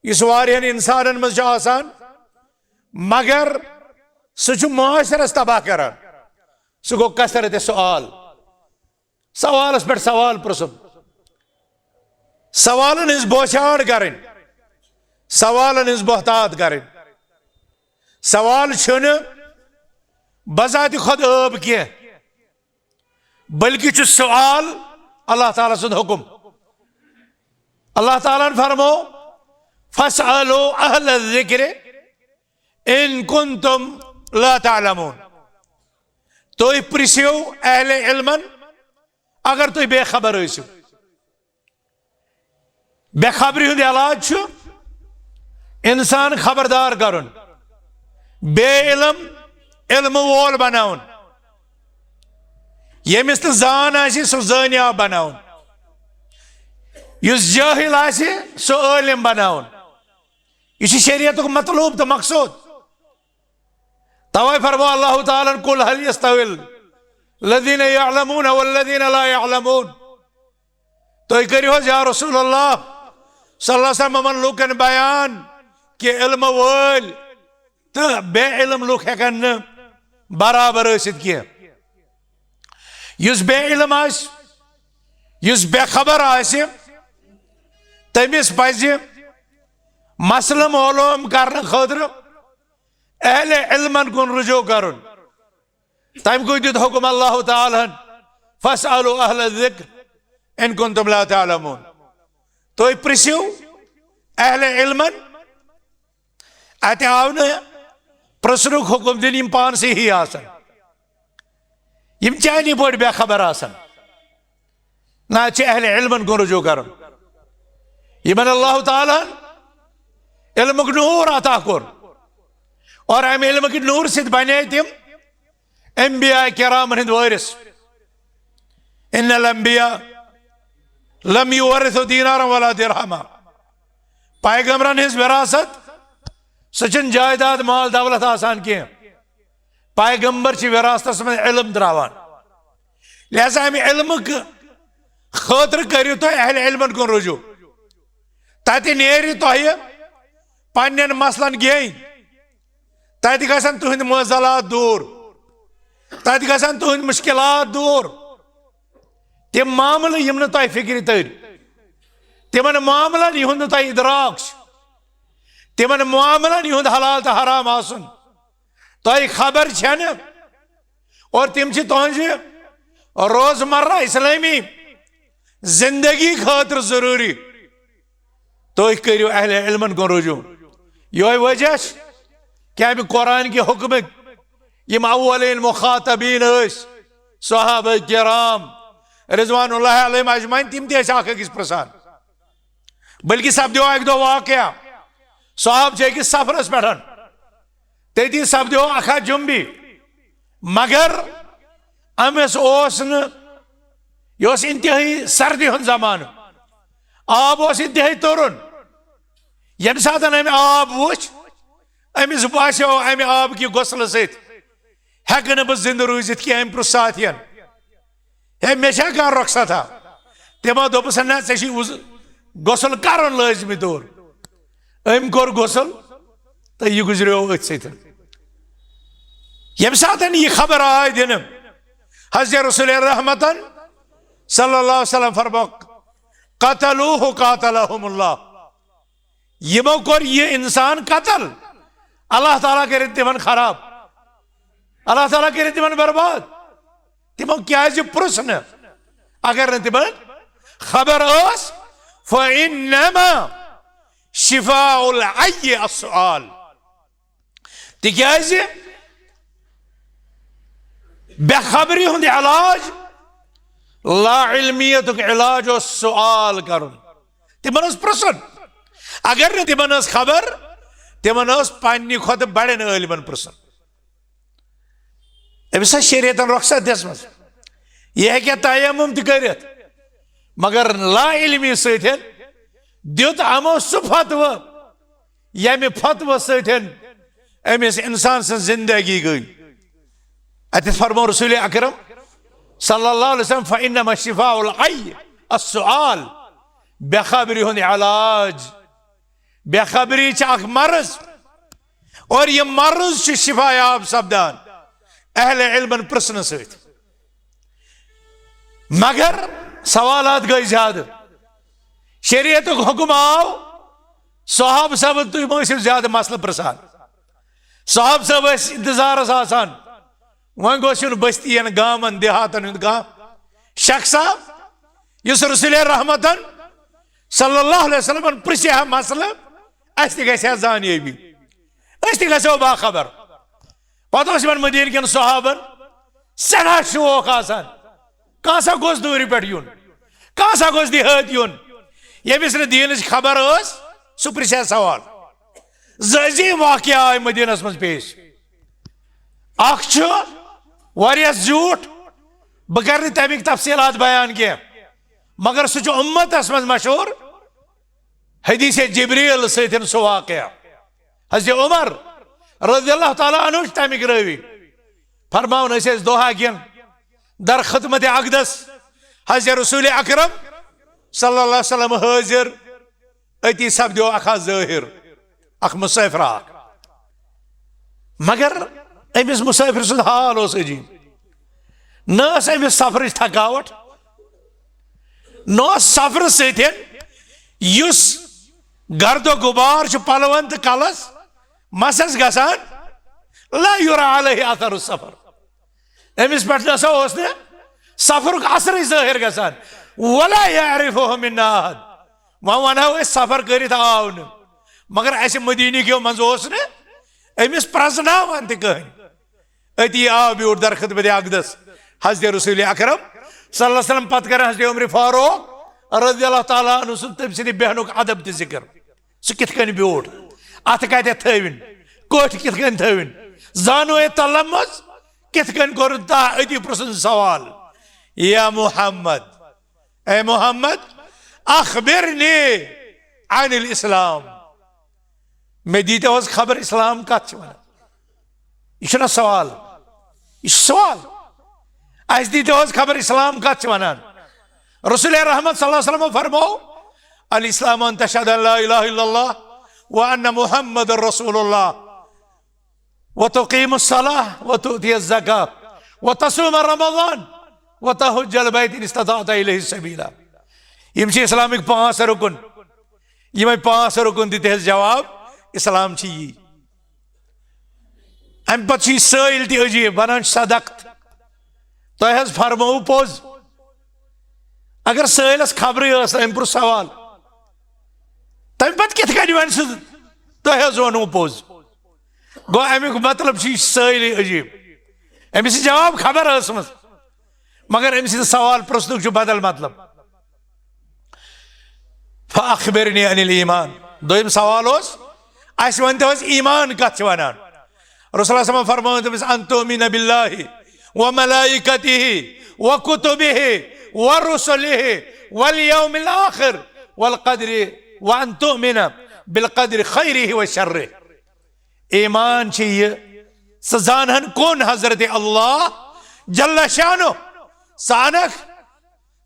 یُس واریاہن انسانن منٛز چھُ آسان، مگر سُہ چھُ معاشرس تباہ کران۔ سُہ گوٚو کثرت سوال، سوالس پٮ۪ٹھ سوال پرژھُن، سوالن ہٕنٛز بوچھاڑ کرٕنۍ، سوالن ہٕنٛز بہتات کرٕنۍ۔ سوال چھُنہٕ بذات خود ٲب کینٛہہ، بلکہ چھُ سوال اللہ تعالیٰ سُنٛد حکم۔ اللہ تعالیٰ ہن فرمو، "فاسألوا اہل الذکر ان کنتم لا تعلمون"۔ تُہۍ پرژھِو اہل علمن اگر تُہۍ بے خبر ٲسِو۔ بے خبری ہُنٛد علاج چھُ انسان خبردار کرُن، بے علم علم وول بناوُن، ییٚمِس نہٕ زان آسہِ سُہ زٲنیاب بناوُن، یُس جٲہِل آسہِ سُہ عٲلِم بناوُن۔ یہِ چھُ شریعتُک مطلوب تہٕ مقصود۔ توے فرمو اللہ تعالیٰ ہن، "قل هل يستوي الذين يعلمون والذين لا يعلمون"۔ تُہۍ کٔرِو حظ یا رسول اللہ صلی اللہ علیہ وسلم یِمن لوٗکن بیان کہِ علم وٲلۍ تہٕ بے علم لوٗکھ ہٮ۪کن نہٕ برابر ٲسِتھ کینٛہہ۔ یُس بے علم آسہِ، یُس بے خبر آسہِ، تٔمِس پزِ مسلہٕ معلوم کرنہٕ خٲطرٕ اہل علمن کُن رجوع کرُن۔ تمہِ کُے دیُت حکم اللہ تعالیٰ ہن، "فاسألوا اہل الذکر ان کنتم لا تعلمون"۔ تُہۍ پرژھِو اہل علمن۔ اتہِ آو نہٕ پرژھنُک حکم دِنہٕ یِم پانسٕے ہی آسن، یِم چانی پٲٹھۍ بے خبر آسن۔ نہ، اتہِ چھِ اہل علمن کُن رجوع کرُن، یِمن اللہ تعالیٰ ہن علمُک نوٗر عطا کوٚر، اور امہِ علمٕکہِ نوٗر سۭتۍ بنے تِم انبیاء کرامن ہٕنٛدۍ وٲرث۔ ان الانبیاء لم یورثوا دینارا ولا درہما۔ پیغمبرن ہٕنٛز وراثت، سۄ چھنہٕ جائیداد، مال دولت آسان کینٛہہ۔ پیغمبر چھِ وراثتس منٛز علم تراوان۔ لہذا امہِ علمہٕ خٲطرٕ کٔرِو تُہۍ اہل علمن کُن رجوع۔ تتہِ نیرِ تۄہہِ پننٮ۪ن مسلن گیٚنۍ، تتہِ گژھن تُہنٛدۍ معضلات دوٗر، تتہِ گژھن تُہنٛدۍ مشکلات دوٗر۔ تِم معاملہٕ یِم نہٕ تۄہہِ فکرِ تٔرۍ، تِمن معاملن یِہُنٛد نہٕ تۄہہِ ادراک چھُ، تِمن معاملن یِہُنٛد حلال تہٕ حرام آسُن تۄہہِ خبر چھنہٕ، اور تِم چھِ تُہنٛزِ روزمرہ اسلامی زندگی خٲطرٕ ضروٗری۔ تُہۍ کٔرِو اہل علمن کُن رجوع۔ یہوے وجہ چھُ کہِ امہِ قرآن کہِ حکمٕکۍ یِم اولین مخاطبین ٲسۍ، صحابہ کرام رضوان اللہ علیہم اجمعین، تِم تہِ ٲسۍ اکھ أکِس پرژھان۔ بلکہِ سپدیو اکہِ دۄہ واقعہ، صحابہٕ چھِ أکِس سفرس پٮ۪ٹھ، تٔتی سپدیو اکھا جنبی، مگر أمِس اوس نہٕ، یہِ اوس انتہٲئی سردی ہُنٛد زمانہٕ، آب اوس انتہٲئی تُرُن۔ ییٚمہِ ساتہٕ أمۍ آب وُچھ، أمِس باسیو امہِ آب کہِ غسلہٕ سۭتۍ ہٮ۪کہٕ نہٕ بہٕ زِندٕ روٗزِتھ کینٛہہ۔ أمۍ پرُژھ ساتھین، "ہے، مےٚ چھا کانٛہہ رۄخصتھا؟" تِمو دوٚپُس، "نہ، ژےٚ چھُے وُض-، غسل کرُن لٲزمی طور۔" أمۍ کوٚر غسل تہٕ یہِ گُزریو أتھۍ سۭتۍ۔ ییٚمہِ ساتہٕ یہِ خبر آے دِنہٕ، حضرت رسول رحمتن صلی اللہ علیہ وسلم فرمو، "قتلوہ قاتلہم اللہ"، یِمو کوٚر یہِ انسان قتل، اللہ تعالیٰ کٔرِن تِمن خراب، اللہ تعالیٰ کٔرِن تِمن برباد۔ تِمو کیازِ پرُژھ نہٕ؟ اگر نہٕ تِمن خبر ٲس، فإنما شفاء العی السؤال۔ تِکیازِ بے خبری ہُنٛد علاج، لا علمیتُک علاج اوس سوال کرُن۔ تِمن اوس پرژھُن۔ اگر نہٕ تِمن ٲس خبر، تِمن اوس پننہِ کھۄتہٕ بڑٮ۪ن عٲلمن پرژھُن۔ أمِس ٲس شریعتن رۄخصت دِژمٕژ، یہِ ہیٚکہِ تیمم تہِ کٔرِتھ، مگر لا علمی سۭتۍ دیُت یِمو سُہ فتوٕ، ییٚمہِ فتوٕ سۭتۍ أمِس انسان سٕنٛز زندگی گٔے۔ اتہِ فرمو رسول اکرم صلی اللہ علیہ وسلم، "فإنما شفاء العی السؤال"، بے خبری ہُنٛد علاج۔ بے خبری چھِ اکھ مرض، اور یہِ مرض چھُ شفا یاب سپدان اہل علمن پرژھنہٕ سۭتۍ۔ مگر سوالات گٔے زیادٕ۔ شریعتُک حکم آو، صحابہٕ صٲبن، تُہۍ مہ ٲسِو زیادٕ مسلہٕ پرژھان۔ صحابہٕ صٲب ٲسۍ انتظارس آسان، وۄنۍ گوٚژھ یُن بستی ین، گامن، دیہاتن ہُنٛد کانٛہہ شخصا، یُس رسول رحمتن صلی اللہ علیہ وسلمن پرژھِ ہا مسلہٕ، اسہِ تہِ گژھِ ہا زانیٲبی، أسۍ تہِ گژھو باخبر۔ پتہٕ اوس یِمن مدیٖنہٕ کٮ۪ن صحابن سٮ۪ٹھاہ شوق آسان، کانٛہہ سا گوٚژھ دوٗرِ پٮ۪ٹھ یُن، کانٛہہ سا گوٚژھ دیہٲت یُن، ییٚمِس نہٕ دیٖنٕچ خبر ٲس، سُہ پرژھِ ہا سوال۔ زٕ عظیٖم واقعہ آے مدیٖنس منٛز پیش۔ اکھ چھُ واریاہ زیوٗٹھ، بہٕ کرٕ نہٕ تَمِکۍ تفصیٖلات بیان کینٛہہ، مگر سُہ چھُ اُمتس منٛز مشہوٗر۔ حدیث جبریل سۭتۍ سُہ واقعہ۔ حضرت عمر رضی اللہ تعالیٰ عنہ چھِ تَمِکۍ رٲوی۔ فرماوان ٲسۍ أسۍ دۄہا کٮ۪ن در خدمت اقدس حضرت رسول اکرم صلی اللہ علیہ وسلم حٲضِر۔ أتی سپدیو اکھ ہا ظٲہِر، اکھ مسافر اکھ۔ مگر أمِس مسافر سُنٛد حال اوس عجیٖب۔ نہ ٲس أمِس سفرٕچ تھکاوٹ، نہ اوس سفرٕ سۭتۍ یُس گرد و غبار چھُ پلون تہٕ کلس مسس گژھان، لا یرا علیہ اثر السفر۔ أمِس پٮ۪ٹھ نہ سا اوس نہٕ سفرُک اثرٕے ظٲہِر گژھان۔ ولا یعرفہ منا احد۔ وۄنۍ ونہو أسۍ سفر کٔرِتھ آو نہٕ، مگر اسہِ مدیٖنہٕ کیو منٛز اوس نہٕ أمِس پرزناوان تہِ کٕہٕنۍ۔ أتی آو بیوٗٹھ در خدمت اقدس حضرت رسول اکرم صلی اللہ علیہ وسلم، پتہٕ کران حضرت عمر فاروق رضی اللہ تعالیٰ عنہ سُنٛد تٔمۍ سٕنٛدِ بیہنُک ادب تہِ ذکر۔ سُہ کِتھ کٔنۍ بیوٗٹھ، اتھٕ کتٮ۪تھ تھٲوِن، کٔٹھۍ کِتھ کٔنۍ تھٲوِن، زانو ہے تلمس کِتھ کٔنۍ کوٚرُن تا أتی پرٛژھُن سوال، یا محمد، اے محمد، اخبرنی عن الاسلام، مےٚ دیٖتو حظ خبر اسلام کتھ چھِ ونان۔ یہِ چھُنہ سوال، یہِ چھُ سوال۔ اسہِ دیٖتو حظ خبر اسلام کتھ چھِ ونان۔ رسول رحمت صلی اللہ علیہ وسلم فرمو، الاسلام ان تشهد ان لا اله الا الله وان محمد رسول الله وتقيم الصلاة وتؤتي الزكاة وتصوم رمضان وتحج البيت ان استطعت اليه سبيلا۔ یِم چھِ اسلامٕکۍ پانٛژھ رُکُن۔ یِمے پانٛژھ رُکُن دِتہِ حظ جواب، اسلام چھِ یی۔ امہِ پتہٕ چھُ یہِ سٲیِل تہِ عجیٖب، ونان چھُ صدقت۔ تۄہہِ حظ فرمووُ پوٚز۔ اگر سٲیلس خبرٕے ٲس نہٕ، أمۍ پرُژھ سوال، تمہِ پتہٕ کِتھ کٔنۍ وَنہِ سُہ، تۄہہِ حظ ووٚنوُ پوٚز؟ گوٚو، اَمیُک مطلب چھُ، یہِ چھُ سٲیلٕے عجیٖب۔ أمِس چھِ جواب خبر ٲسمٕژ، مگر أمۍ سٕنٛدِ سوال پرٛژھنُک چھُ بدل مطلب۔ فَأَخْبِرْنِي عَنِ الْإِيمَانِ۔ دوٚیِم سوال اوس، اَسہِ ؤنۍ تو حظ، ایمان کَتھ چھِ وَنان؟ رسول اللہ صلی اللہ علیہ وسلم فرمٲو تٔمِس، أَن تُؤْمِنَ بِاللَّهِ وَمَلَائِكَتِهِ وَكُتُبِهِ وَرُسُلِهِ وَالْيَوْمِ الْآخِرِ وَالْقَدْرِ، وَأَن تُؤْمِنَ بِالْقَدْرِ خَيْرِهِ وَشَرِّهِ۔ ایمان چھِ یہِ، ژٕ زانہن کُن حضرت اللہ جل شانہ، ژٕ انکھ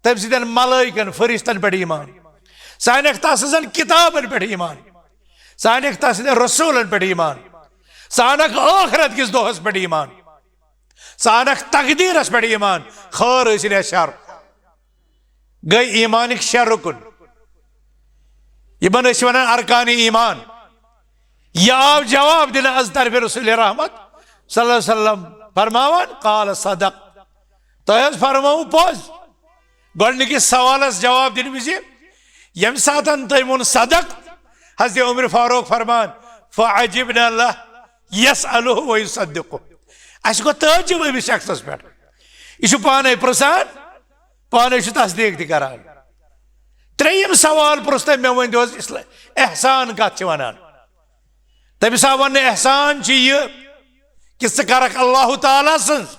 تٔمۍ سٕنٛدٮ۪ن ملائکن، فرشتن پٮ۪ٹھ ایمان، ژٕ انکھ تس سٕنٛزن کتابن پٮ۪ٹھ ایمان، ژٕ انکھ تس سٕنٛدٮ۪ن رسولن پٮ۪ٹھ ایمان، ژٕ انکھ ٲخرت کِس دۄہس پٮ۪ٹھ ایمان، ژٕ انکھ تقدیرس پٮ۪ٹھ ایمان، خٲر ٲسِن یا شر۔ گٔے ایمانٕکۍ شےٚ رُکُن، یِمن أسۍ چھِ وَنان ارکانِ ایمان۔ یہِ آو جواب دِنہٕ از طرفِ رسول رحمت صلی اللہ علیہ وسلم، فرماوان، قال صدق، تۄہہِ حظ فرمووُ پوٚز۔ گۄڈٕنِکِس سوالس جواب دِنہٕ وِزِ ییٚمہِ ساتن تۄہہِ ووٚن صدق، حضرت عمر فاروق فرمان، فعجبنا له يسأله ويصدقه۔ اَسہِ گوٚو تعجب أمِس شخصس پٮ۪ٹھ، یہِ چھُ پانے پرژھان، پانے چھُ تصدیق تہِ کران۔ ترٛیٚیِم سوال پرُژھ تٔمۍ، مےٚ ؤنۍ تو حظ، اسلام، احسان کتھ چھِ ونان؟ تٔمِس آو وننہٕ، احسان چھُ یہِ کہِ ژٕ کرکھ اللہ تعالیٰ سٕنٛز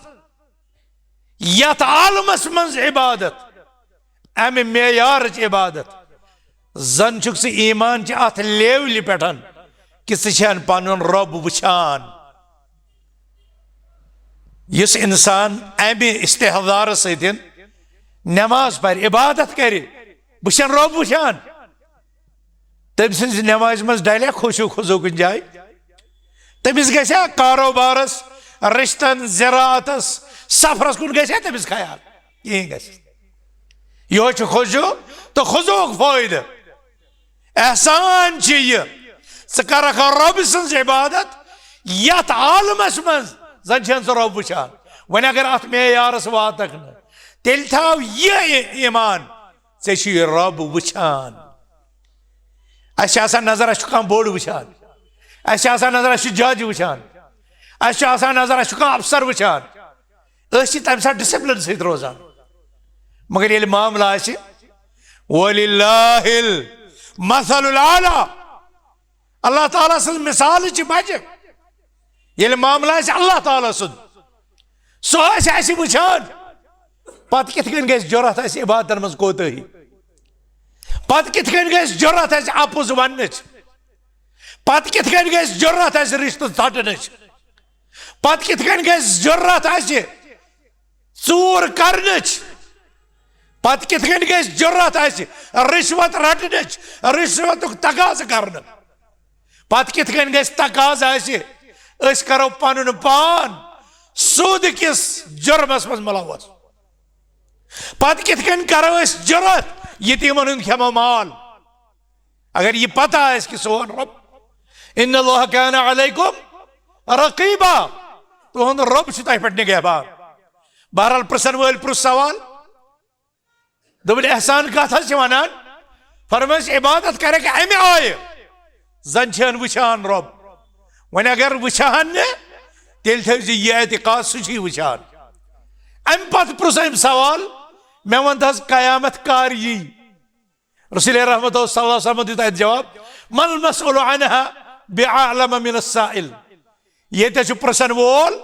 یتھ عالمس منٛز عبادت، امہِ معیارٕچ عبادت، زن چھُکھ ژٕ ایمان چہِ اتھ لیولہِ پٮ۪ٹھ کہِ ژٕ چھَن پنُن رۄب وٕچھان۔ یُس انسان امہِ استحضار سۭتۍ نماز پرِ، عبادت کرِ، بہٕ چھَن رۄب وٕچھان، تٔمۍ سٕنٛزِ نمازِ منٛز ڈلہِ خشوع خضوع کُنہِ جایہِ؟ تٔمِس گژھِ کاروبارس، رشتن، زراعتس، سفرس کُن گژھِ تٔمِس خیال؟ کِہیٖنۍ گژھِ۔ یِہوٚے چھُ خشوع تہٕ خضوعُک فٲیدٕ۔ احسان چھُ یہِ، ژٕ کرکھ رۄب سٕنٛز عبادت یتھ عالمس منٛز زن چھَن ژٕ رۄب وٕچھان۔ وۄنۍ اگر اتھ معیارس واتکھ نہٕ، تیٚلہِ تھاو یہِ ای-، ایمان، ژےٚ چھُے رۄب وٕچھان۔ اَسہِ چھِ آسان نظر، اَسہِ چھُ کانٛہہ بوٚڑ وٕچھان، اَسہِ چھِ آسان نظر، اَسہِ چھُ جج وٕچھان، اَسہِ چھُ آسان نظر، اَسہِ چھُ کانٛہہ افسر وٕچھان۔ أسۍ چھِ تَمہِ ساتہٕ ڈسپلن سۭتۍ روزان۔ مگر ییٚلہِ معاملہٕ آسہِ، وَلِلَّهِ الْمَثَلُ الْأَعْلَى، اللہ تعالیٰ سٕنٛز مثال چھِ بجہِ۔ ییٚلہِ معاملہٕ آسہِ اللہ تعالیٰ سُنٛد، سُہ آسہِ اَسہِ وٕچھان، پتہٕ کِتھ کٔنۍ گژھِ جرأت اَسہِ عبادتن منٛز کوتٲہی؟ پتہٕ کِتھ کٔنۍ گژھِ جرأت اَسہِ اَپُز وننٕچ؟ پتہٕ کِتھ کٔنۍ گژھِ جرأت اَسہِ رشتہٕ ژٹنٕچ؟ پتہٕ کِتھ کٔنۍ گژھِ جرأت اَسہِ ژوٗر کرنٕچ؟ پتہٕ کِتھ کٔنۍ گژھِ جرأت اَسہِ رشوت رٹنٕچ، رشوتُک تقاضہٕ کرنہٕ؟ پتہٕ کِتھ کٔنۍ گژھِ تقاضہٕ اَسہِ، أسۍ کرو پنُن پان سود کِس جرمس منٛز ملوث؟ پتہٕ کِتھ کٔنۍ کرو أسۍ جرأت یتیٖمن ہُنٛد کھٮ۪مو مال؟ اگر یہِ پتہ آسہِ کہِ سون رۄب، ان اللہ کان علیکم رقیبا، تُہُنٛد رۄب چھُ تۄہہِ پٮ۪ٹھ نگہبان۔ بہرحال، پرژھن وٲلۍ پرُژھ سوال، دوٚپُن، احسان کتھ حظ چھِ ونان؟ فرمٲیِس، عبادت کرکھ امہِ آیہِ، زن چھِ وٕچھان رۄب۔ وۄنۍ اگر وٕچھان نہٕ، تیٚلہِ تھٲوزِ یہِ اعتقاد، سُہ چھُے وٕچھان۔ امہِ پتہٕ پرُژھ أمۍ سوال، مےٚ وَن تہٕ حظ، قیامت کر یی؟ رسول رحمت صلی اللہ علیہ وسلم دیُت اتہِ جواب، ما المسؤول عنها بأعلم من السائل۔ ییٚتہِ چھُ پرژھن وول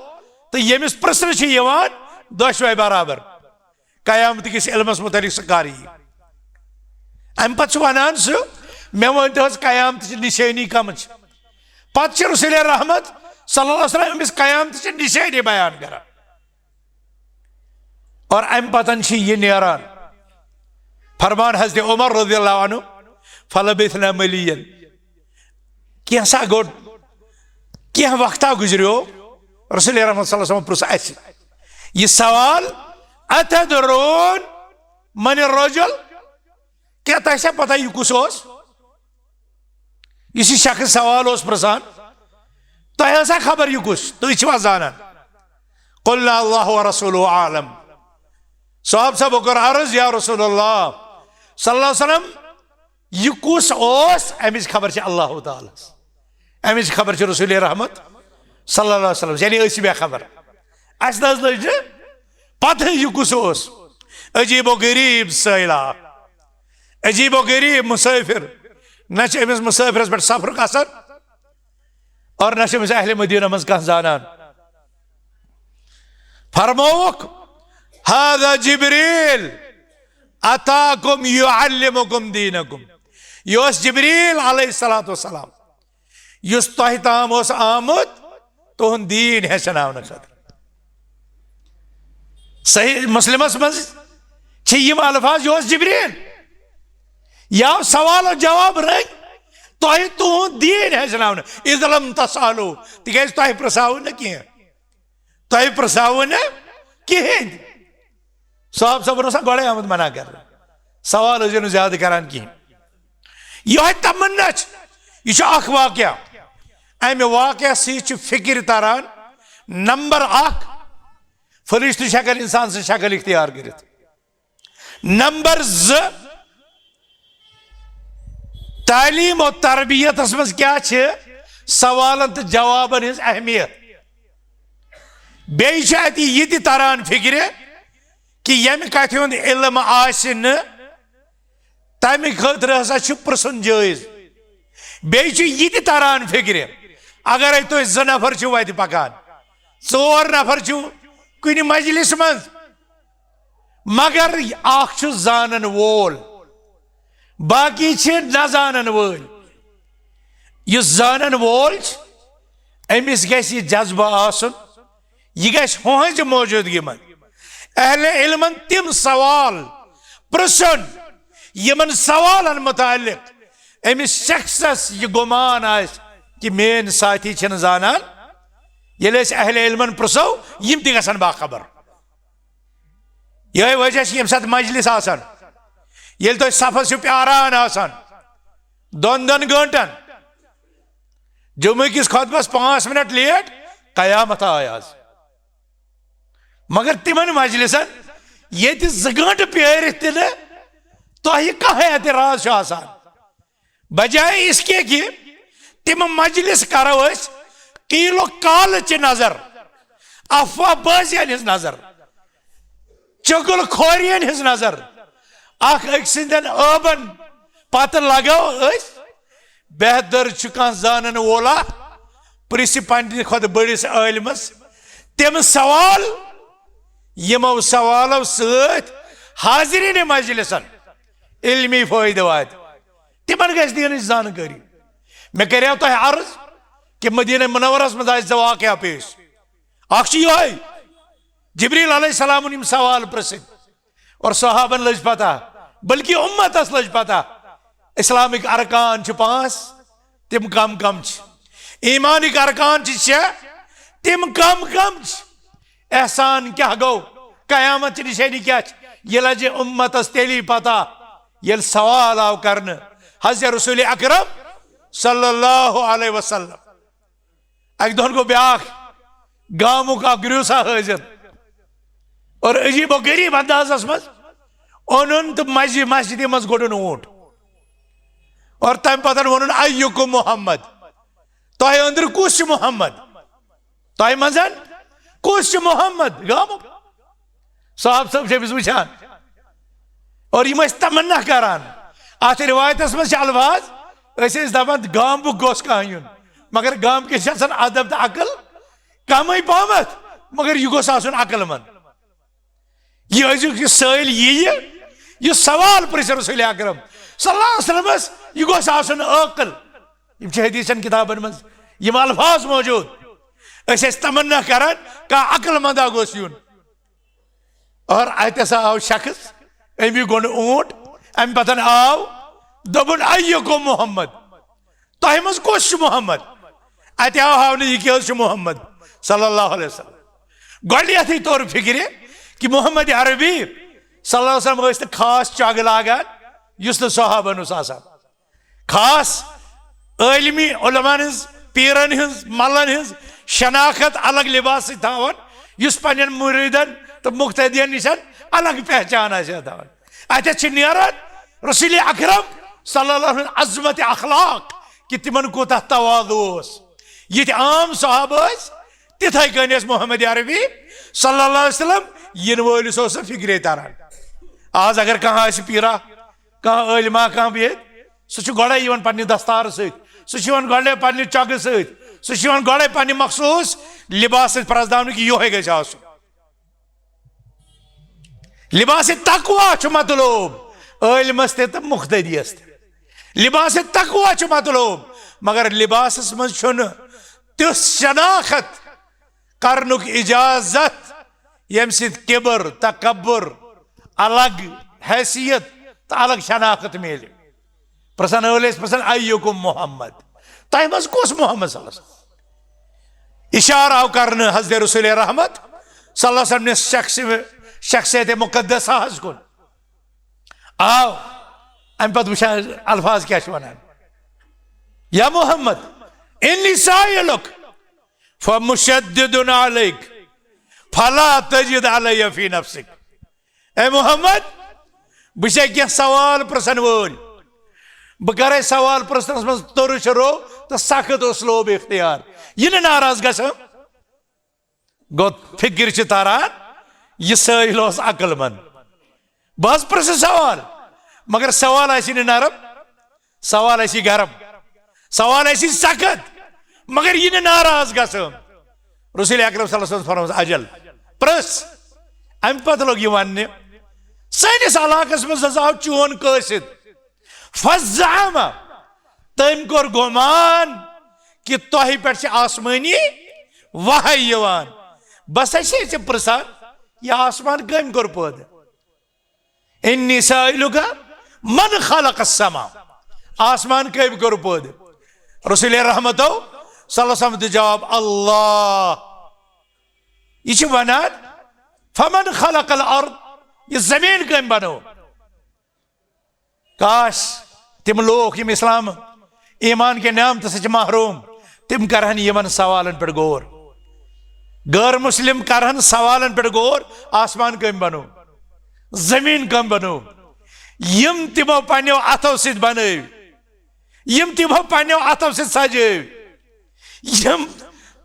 تہٕ ییٚمِس پرژھنہٕ چھِ یِوان، دۄشوے برابر۔ قیامت کِس علمس متعلق سُہ کر یی؟ امہِ پتہٕ چھُ ونان سُہ، مےٚ ؤنۍ تو حظ، قیامتٕچ نشٲنی کم چھِ؟ پتہٕ چھِ رسول رحمت صلی اللہ علیہ وسلم أمِس قیامتٕچ نشٲنی بیان کران۔ اور امہِ پتن چھِ یہِ نیران۔ فرمان حضرت عمر رضی اللہ عنہ، فلبثنا ملیا، کینٛژھا گوٚو، کینٛہہ وقتا گُزریو، رسول رحمت صلی اللہ علیہ وسلم پرُژھ اسہِ یہِ سوال، اتدرون من الرجل؟ کیٛاہ تۄہہِ چھا پتہ یہِ کُس اوس؟ یُس یہِ شخص سوال اوس پرژھان، تۄہہِ ٲسا خبر یہِ کُس؟ تُہۍ چھِوا زانان؟ قلنا اللہ ورسولہ عالم۔ صحابہ صاحبو کوٚر عرض، یا رسول اللہ صلی اللہ علیہ وسلم، یہِ کُس اوس؟ امِچ خبر چھِ اللہ تعالیٰ ہس، امِچ خبر چھِ رسول رحمت صلی اللہ علیہ وسلم، یعنی أسۍ چھِ بے خبر، اسہِ نہ حظ لٔج نہٕ پتہٕ یہِ کُس اوس۔ عجیب و غریب سٲیلہ، عجیب و غریب مسافر، نہ چھِ أمِس مسافرس پٮ۪ٹھ سفرُک اثر اور نہ چھِ أمِس اہل مدینہ منٛز کانٛہہ زانان۔ فرمووُکھ، هذا جبريل أتاكم يعلمكم دينكم۔ یہِ اوس جبریل علیہ الصلوۃ والسلام، یُس تۄہہِ تام اوس آمُت تُہُنٛد دیٖن ہیٚچھناونہٕ خٲطرٕ۔ صحیح مسلمس منٛز چھِ یِم الفاظ، یہِ اوس جبریل، یہِ آو سوال و جواب رٔنگۍ، تۄہہِ تُہُنٛد دیٖن ہیٚچھناونہٕ، اذ لم تسألوا، تِکیازِ تۄہہِ پرژھاوٕ نہٕ کینٛہہ، تۄہہِ پرژھاوٕ نہٕ کِہیٖنۍ۔ صاحب صٲبن اوس گۄڈے آمُت منع کرنہٕ، سوال ٲسۍزیو نہٕ زیادٕ کران کِہیٖنۍ۔ یِہوٚے تمنا چھِ، یہِ چھُ اکھ واقعہ۔ امہِ واقعہ سۭتۍ چھُ فکرِ تران، نمبر اکھ، فرشتہٕ چھِ ہٮ۪کان انسان سٕنٛز شکل اختیار کٔرِتھ۔ نمبر زٕ، تعلیٖم و تربیتس منٛز کیٛاہ چھِ سوالن تہٕ جوابن ہٕنٛز اہمیت۔ بیٚیہِ چھِ اتہِ یہِ تہِ تران فکرِ کہِ ییٚمہِ کتھِ ہُنٛد علم آسہِ نہٕ، تمہِ خٲطرٕ ہسا چھُ پرژھُن جٲیز۔ بیٚیہِ چھُ یہِ تہِ تران فکرِ، اگرے تُہۍ زٕ نفر چھِو وتہِ پکان، ژور نفر چھِو کُنہِ مجلس منٛز، مگر اکھ چھُ زانن وول، باقی چھِ نہ زانن وٲلۍ۔ یُس زانن وول چھُ، أمِس گژھِ یہِ جذبہٕ آسُن، یہِ گژھِ ہُہنٛزِ موجودگی منٛز اہل علمن تِم سوال پرژھُن، یِمن سوالن متعلق أمِس شخصس یہِ گمان آسہِ کہِ میٲنۍ ساتھی چھِنہٕ زانان۔ ییٚلہِ أسۍ اہل علمن پرژھو، یِم تہِ گژھن باخبر۔ یہے وجہ چھُ ییٚمہِ ساتہٕ مجلس آسان، ییٚلہِ تُہۍ صفس چھِو پیاران آسان دۄن دۄن گٲنٹن، جمعہ کِس خطبس پانٛژھ منٹ لیٹ، قیامت آے آز۔ مگر تِمن مجلسن ییٚتہِ زٕ گٲنٹہٕ پیٲرِتھ تہِ نہٕ تۄہہِ کانٛہہ اعتراض چھُ آسان، بجائے اس کے کہ تِم مجلس کرو أسۍ قیل و قال چہِ نظر، افواہ بٲزین ہٕنٛز نظر، چُغل خورین ہٕنٛز نظر، اکھ أکۍ سٕنٛدٮ۪ن عٲبن پتہٕ لگو أسۍ۔ بہتر چھُ کانٛہہ زانن وولا پرژھِ پننہِ کھۄتہٕ بٔڑِس عٲلمس تِم سوال، یِمو سوالو سۭتۍ حاضرین مجلسن علمی فٲیدٕ واتہِ، تِمن گژھِ دینٕچ زانکٲری۔ مےٚ کریو تۄہہِ عرض کہِ مدینہ منورس منٛز آسہِ زٕ واقعہ پیش۔ اکھ چھُ یِہوٚے، جبریل علیہ السلامن یِم سوال پرژھٕنۍ اور صحابن لٔج پتہ، بلکہ امتس لٔج پتہ اسلامٕکۍ ارکان چھِ پانٛژھ، تِم کم کم چھِ؟ ایمانٕکۍ ارکان چھِ شےٚ، تِم کم کم چھِ؟ احسان کیٛاہ گوٚو؟ قیامت چہِ نشٲنی کیٛاہ چھِ؟ یہِ لجہِ امتس تیٚلی پتہ ییٚلہِ سوال آو کرنہٕ حضرت رسول اکرم صلی اللہ علیہ وسلم۔ اکہِ دۄہن گوٚو بیٛاکھ گامُک اکھ گریوسا حٲضِر اور عجیب و غریب اندازس منٛز اونُن تہٕ مسجد، مسجدِ منٛز گوٚڈُن اوٗنٹ اور تمہِ پتہٕ ووٚنُن، ایکم محمد؟ تۄہہِ أنٛدرٕ کُس چھُ محمد؟ تۄہہِ منٛز کُس چھُ محمد؟ گامُک صاحب صٲب چھِ أمِس وٕچھان۔ اور یِم ٲسۍ تمنا کران۔ اتھ روایتس منٛز چھِ الفاظ، أسۍ ٲسۍ دپان گامُک گوٚژھ کانٛہہ یُن، مگر گامہٕ کِس چھِ آسان ادب تہٕ عقل کمٕے پہمتھ، مگر یہِ گوٚژھ آسُن عقل مند۔ یہِ أزیُک یہِ سٲیِل یِیہِ، یہِ سوال پرژھِ رسول اکرم صلی اللہ علیہ وسلمس، یہِ گوٚژھ آسُن عٲقل۔ یِم چھِ حدیثن کتابن منٛز یِم الفاظ موجود۔ أسۍ ٲسۍ تمنا کران کانٛہہ عقل مندا گوٚژھ یُن۔ اور اتہِ ہسا آو شخص، أمۍ گوٚنڈ اوٗنٹ، امہِ پتن آو، دوٚپُن، ایکم محمد؟ تۄہہِ منٛز کُس چھُ محمد؟ اتہِ آو ہاونہٕ یہِ کیٛاہ حظ چھُ محمد صلی اللہ علیہ وسلم۔ گۄڈٕنیتھٕے توٚر فکرِ کہِ محمد عربی صلی اللہ علیہ وسلم ٲسۍ نہٕ خاص چۄگہٕ لاگان یُس نہٕ صحابن اوس آسان۔ خاص عٲلمی علماءن ہٕنٛز، پیرن ہٕنٛز، ملن ہٕنٛز شناخت الگ لباس سۭتۍ تھاوان، یُس پننٮ۪ن مریدن تہٕ مقتدین نِش الگ پہچان آسہِ ہا تھاوان۔ اتٮ۪تھ چھِ نیران رسول اکرم صلی اللہ علیہ وسلم عظمت اخلاق، کہِ تِمن کوٗتاہ تواضع اوس۔ یِتھۍ عام صحابہٕ ٲسۍ، تِتھے کٔنۍ ٲسۍ محمد عربی صلی اللہ علیہ وسلم۔ یِنہٕ وٲلِس اوس نہٕ فکرے تران۔ آز اگر کانٛہہ آسہِ پیٖرا، کانٛہہ عٲلما، کانٛہہ بِہِتھ، سُہ چھُ گۄڈے یِوان پننہِ دستارٕ سۭتۍ، سُہ چھُ یِوان گۄڈے پننہِ چۄگہٕ سۭتۍ، سُہ چھُ یِوان گۄڈے پننہِ مخصوٗص لباس سۭتۍ پرزناونہٕ کہِ یِہوے گژھِ آسُن۔ لباس تقوا چھُ مطلوب عٲلمس تہِ تہٕ مقتدیس تہِ۔ لباس تقوا چھُ مطلوب، مگر لباسس منٛز چھُنہٕ تیُتھ شناخت کرنُک اجازت ییٚمہِ سۭتۍ کبر، تکبر، الگ حیثیت تہٕ الگ شناخت میلہِ۔ پرژھن ٲلۍ ٲسۍ پرژھان، "ایکم محمد؟" تۄہہِ منٛز کُس محمد صلی اللہ علیہ وسلم؟ اشارہ آو کرنہٕ حضرت رسول رحمت صلی اللہ علیہ وسلم نِس شخص، شخصیت مقدسہ ہس کُن۔ آو امہِ پتہٕ وٕچھان الفاظ کیٛاہ چھِ ونان، "یا محمد، انی سائلک فمشدد علیک فلا تجد علی فی نفسک۔" اے محمد، بہٕ چھُسے کینٛہہ سوال پرژھن وٲلۍ۔ بہٕ کرے سوال پرژھنس منٛز تُرش رو تہٕ سخت اسلوب اختیار۔ یہِ نہٕ ناراض گژھان۔ گوٚو، فکر چھِ تران، یہِ سٲیِل اوس عقل مند۔ بہٕ حظ پرژھٕ سوال، مگر سوال آسہِ نہٕ نرم، سوال آسہِ گرم، سوال آسہِ سخت، مگر یہِ نہٕ ناراض گژھان۔ رسول اکرم صلی اللہ علیہ وسلم فرمووُس، "اجل، پرژھ۔" امہِ پتہٕ لوٚگ یہِ وننہِ، "سٲنِس علاقس منٛز ہسا آو چون قٲصد، فزعم، تٔمۍ کوٚر گُمان کہِ تۄہہِ پٮ۪ٹھ چھِ آسمٲنی وحی یِوان۔ بس اَسہِ چھِ ژےٚ پرژھان، یہِ آسمان کٔمۍ کوٚر پٲدٕ؟" انی سائلک من خلق السما، آسمان کٔمۍ کوٚر پٲدٕ؟ رسول رحمتو صلی اللہ علیہ وسلم دیُت جواب، "اللہ۔" یہِ چھِ ونان، "فمن خلق الارض"، یہِ زمین کٔمۍ بنٲو؟ کاش، تِم لوٗکھ یِم اسلام ایمان کہِ نعمتہٕ سۭتۍ چھِ محروم، تِم کرہن یِمن سوالن پٮ۪ٹھ غور۔ غٲر مسلم کرہن سوالن پٮ۪ٹھ غور، آسمان کٔمۍ بنوو؟ زمین کٔمۍ بنوو؟ یِم تِمو پننیو اتھو سۭتۍ بنٲوۍ، یِم تِمو پننیو اتھو سۭتۍ سجٲوۍ، یِم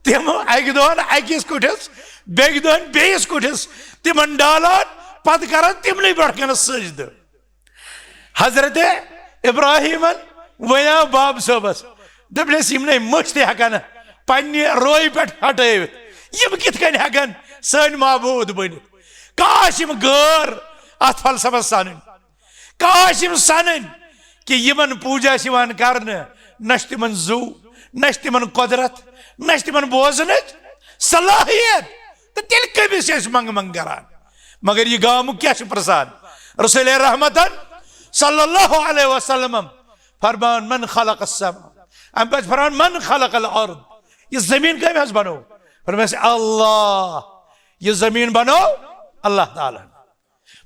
تِم اکہِ دۄہن أکِس کُٹھِس، بیٚکہِ دۄہن بیٚیِس کُٹھِس تِمن ڈالان، پتہٕ کران تِمنٕے برونٛٹھ کنس سجدٕ۔ حضرت ابراہیمن ونیاو باب صٲبس، دوٚپنس، "یِم نے مٔچھ تہِ ہٮ۪کن پننہِ رویہِ پٮ۪ٹھ ہٹٲوِتھ، یِم کِتھ کٔنۍ ہٮ۪کن سٲنۍ معبوٗد بٔنِتھ؟" کاش یِم غٲر اتھ فلسفس سنٕنۍ، کاش یِم سنٕنۍ کہِ یِمن پوٗجا چھِ یِوان کرنہٕ، نہ چھِ تِمن زُو، نہ چھِ تِمن قۄدرت، نہ چھِ تِمن بوزنٕچ صلاحیت، تہٕ تیٚلہِ کٔمِس چھِ أسۍ منٛگہٕ منٛگہٕ کران؟ مگر یہِ گامُک کیٛاہ چھُ پرٛژھان؟ رسول رحمتن صلی اللہ علیہ وسلم فرمان، "من خلق السماء"، اَمہِ پتہٕ فرمان، "من خلق الارض"، یہِ زٔمیٖن کٔمۍ حظ بنوو؟ فرمایس، "اللہ"، یہِ زٔمیٖن بنوو اللہ تعالیٰ۔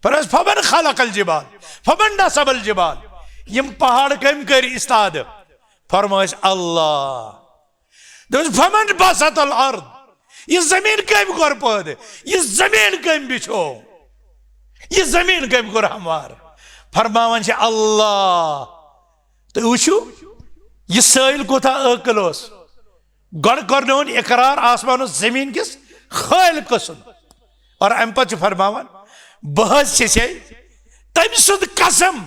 فرمایس، "فمن خلق الجبال، فمن نصب الجبال"، یِم پہاڑ کٔمۍ کٔرۍ استاد؟ فرمایس، "اللہ"۔ دوٚپُس، "فمن بسط الارض"، یہِ زٔمیٖن کٔمۍ کوٚر پٲدٕ؟ یہِ زٔمیٖن کٔمۍ بِچھو؟ یہِ زٔمیٖن کٔمۍ کوٚر ہموار؟ فرماوان چھِ اللہ۔ تُہۍ وٕچھِو، یہِ سٲیِل کوٗتاہ عٲقل اوس۔ گۄڈٕ کوٚرنووُن اقرار آسمان و زٔمیٖن کِس خٲلقہٕ سُنٛد۔ اور اَمہِ پتہٕ چھُ فرماوان، "بہٕ حظ چھَسے تٔمۍ سُنٛد قسم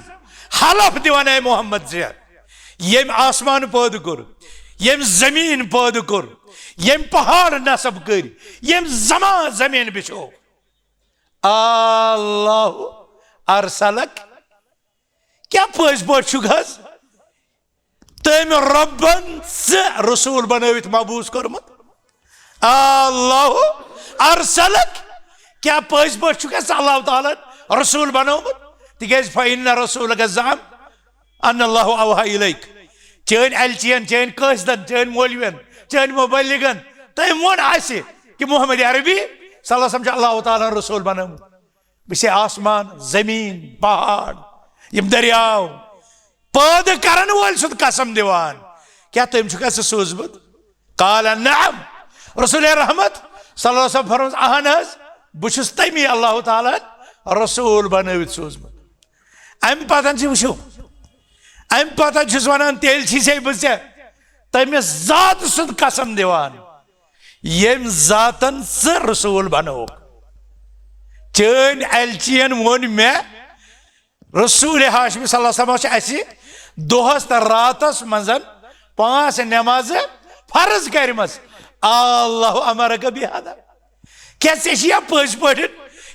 حلف دِوان، اے محمد، زِ ییٚمۍ آسمان پٲدٕ کوٚر، ییٚمۍ زٔمیٖن پٲدٕ کوٚر، ییٚمۍ پہاڑ نصب کٔرۍ، ییٚمۍ زما زٔمیٖن بِچھو، اللہ ارسلک، کیٛاہ پٔزۍ پٲٹھۍ چھُکھ حظ تٔمۍ رۄبن ژٕ رسول بنٲوِتھ مبعوث کوٚرمُت؟ اللہ ارسلک، کیٛاہ پٔزۍ پٲٹھۍ چھُکھ اَسہِ اللہ تعالیٰ ہن رسول بنومُت؟ تِکیٛازِ فإن رسولک زعم ان اللہ اوحی الیک۔ چٲنۍ الچین، چٲنۍ قٲصدن، چٲنۍ مولوین، چٲنۍ مبلغن، تٔمۍ ووٚن اَسہِ کہِ محمد عربی صلی اللہ علیہ وسلم چھُ اللہ تعالیٰ ہن رسول بنومُت۔ بہٕ چھُسے آسمان، زمیٖن، پہاڑ، یِم دٔریاو پٲدٕ کرن وٲلۍ سُنٛد قسم دِوان، کیٛاہ تٔمۍ چھُکھا ژٕ سوٗزمُت؟ قال نعم۔ رسول رحمت صلی اللہ علیہ وسلم فرمووُس، اہن حظ، بہٕ چھُس تٔمی اللہ تعالیٰ ہن رسول بنٲوِتھ سوٗزمُت۔ امہِ پتہٕ چھِ وٕچھِو، امہِ پتہٕ چھُس ونان، تیٚلہِ چھِسے بہٕ ژےٚ تٔمِس ذاتہٕ سُنٛد قسم دِوان، ییٚمۍ ذاتن ژٕ رسول بنووُکھ۔ چٲنۍ الچین ووٚن مےٚ، رسول ہاشمی صلی اللہ علیہ وسلم چھِ اَسہِ دۄہس تہٕ راتس منٛز پانٛژھ نمازٕ فرض کٔرمٕژ۔ اللہ امرک بہذا۔ کیٛاہ ژےٚ چھِیا پٔزۍ پٲٹھۍ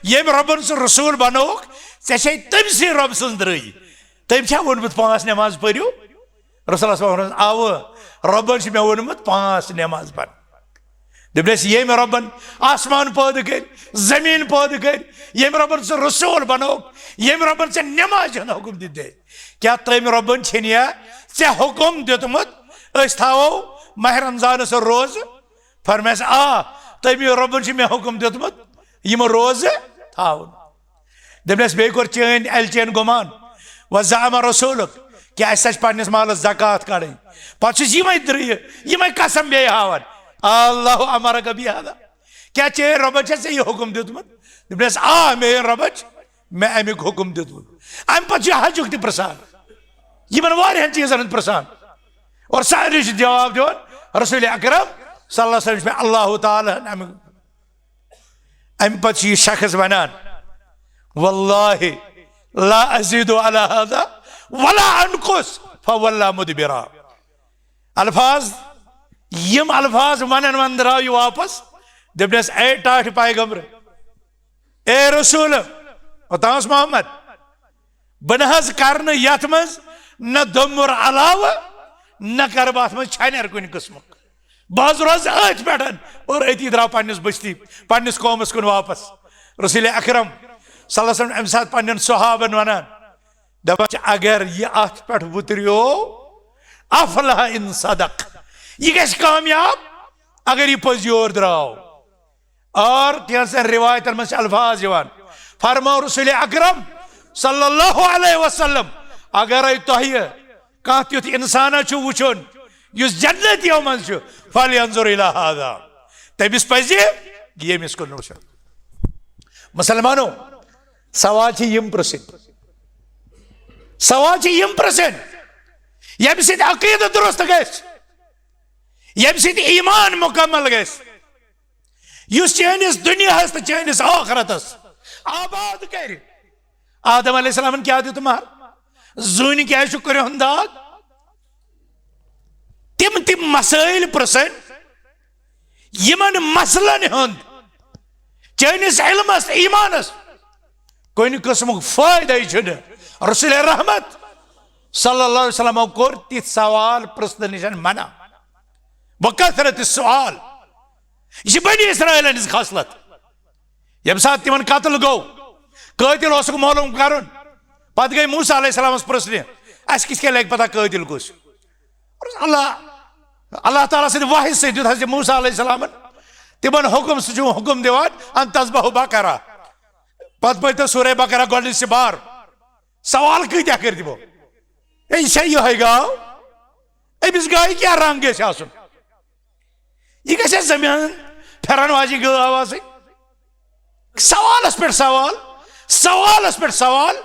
ییٚمۍ رۄبن سُہ رسول بنووُکھ، ژےٚ چھے تٔمۍ سٕے رۄب سٕنٛز درٲے؟ تٔمۍ چھا ووٚنمُت پانٛژھ نماز پٔرِو؟ رسول اللہ صلی اللہ علیہ وسلم، آوٕ، رۄبن چھُ مےٚ ووٚنمُت پانٛژھ نماز پرنہِ۔ دوٚپنس، ییٚمۍ رۄبن آسمان پٲدٕ کٔرۍ، زٔمیٖن پٲدٕ کٔرۍ، ییٚمۍ رۄبن ژٕ رسول بنووُکھ، ییٚمۍ رۄبن ژےٚ نمازِ ہُنٛد حُکم دیُت دے، کیٛاہ تٔمۍ رۄبن چھِنہٕ یا ژےٚ حُکم دیُتمُت أسۍ تھاوو ماہ رمضانس روزٕ؟ فرمایس، آ، تٔمی رۄبن چھُ مےٚ حُکم دیُتمُت یِم روزٕ تھاوُن۔ دوٚپنس، بیٚیہِ کوٚر چٲنۍ الچین گُمان، وزعم رسولک، کہِ اَسہِ چھِ پننِس مالس زکوٰۃ کڑٕنۍ۔ پتہٕ چھُس یِمے درٕے، یِمے قسم بیٚیہِ ہاوان۔ اللہ امرک بہذا۔ کیٛاہ چٲنۍ رۄبن چھا ژےٚ یہِ حُکم دیُتمُت؟ دوٚپنس، آ، میٲنۍ رۄبن چھُ مےٚ امیُک حُکم دیُتمُت۔ امہِ پتہٕ چھُ حجُک تہِ پرژھان، یِمن واریاہن چیٖزن ہُنٛد پرژھان۔ اور سارے چھِ جواب دِوان، رسول اکرم صلی اللہ علیہ وسلم چھُ مےٚ اللہ تعالیٰ ہن امیُک۔ امہِ پتہٕ چھُ یہِ شخص ونان، واللہ لا ازید علی هذا ولا انقص، فولى مدبرا۔ الفاظ، یِم الفاظ ونان ونان درٛاو یہِ واپس۔ دوٚپنس، اے ٹاٹھۍ پیغمبر، اے رسول، اوٚتام اوس محمد، بہٕ نہ حظ کرٕ نہٕ یتھ منٛز نہ دوٚمُر علاوٕ، نہ کرٕ بہٕ اتھ منٛز چھنٮ۪ر کُنہِ قٕسمُک۔ بہٕ حظ روزٕ أتھۍ پٮ۪ٹھ اور أتی درٛاو پننِس بستی، پننِس قومس کُن واپس۔ رسول اکرم صلی اللہ علیہ وسلم امہِ ساتہٕ پننٮ۪ن صحابن ونان، دپان چھِ، اگر یہِ اتھ پٮ۪ٹھ وُتریو، افلح ان صدق، یہِ گژھِ کامیاب اگر یہِ پٔزۍ یور درٛاو۔ اور کینٛژن روایتن منٛز چھِ الفاظ یِوان، فرماو رسول اکرم صلی اللہ علیہ وسلم، اگرے تۄہہِ کانٛہہ تیُتھ انسانا چھُ وٕچھُن یُس جنتیو منٛز چھُ، فلینظر الی ہذا، تٔمِس پزِ ییٚمِس کُن وٕچھُن۔ مسلمانو، سوال چھِ یِم پرژھٕنۍ، سوال چھِ یِم پرژھٕنۍ، ییٚمہِ سۭتۍ عقیدٕ درست گژھِ، ییٚمہِ سۭتۍ ایمان مکمل گژھِ، یُس چٲنِس دُنیاہس تہٕ چٲنِس ٲخرتس آباد کرِ۔ آدم علیہ السلامن کیٛاہ دیُت مہر؟ زوٗنہِ کیٛازِ چھُ کرٛہُن داغ؟ تِم تِم مسٲیل پرژھٕنۍ، یِمن مسلن ہُنٛد چٲنِس علمس تہٕ ایمانس کُنہِ قٕسمُک فٲیدَے چھُنہٕ۔ رسول رحمت صلی اللہ علیہ وسلمو کوٚر تِتھۍ سوال پرژھنہٕ نِش منع۔ وکثرت السؤال، یہِ چھِ بنی اسرائیلن ہٕنٛز خصلت۔ ییٚمہِ ساتہٕ تِمن قتل گوٚو، قٲتِل اوسُکھ معلوم کرُن، پتہٕ گٔے موسیٰ علیہ السلامس پرژھنہِ، اسہِ کِتھ کٔنۍ لگہِ پتہ قٲتِل کُس؟ اللہ، اللہ تعالیٰ سٕنٛدِ وحی سۭتۍ دیُت حضرت موسیٰ علیہ السلامن تِمن حُکم، سُہ چھُ حُکم دِوان، ان تذبحوا بقرہ۔ پتہٕ پٔرۍ تو سورہ بقرہ گۄڈٕنِچ سِپار۔ سوال کۭتیاہ کٔرۍ تِمو؟ ہے، یہِ چھا یِہوٚے گاو؟ أمِس گایہِ کیٛاہ رنٛگ گژھِ آسُن؟ یہِ گژھِ زٔمیٖن پھِرن واجیٚنۍ گٲو آسٕنۍ؟ سوالس پٮ۪ٹھ سوال، سوالس پٮ۪ٹھ سوال،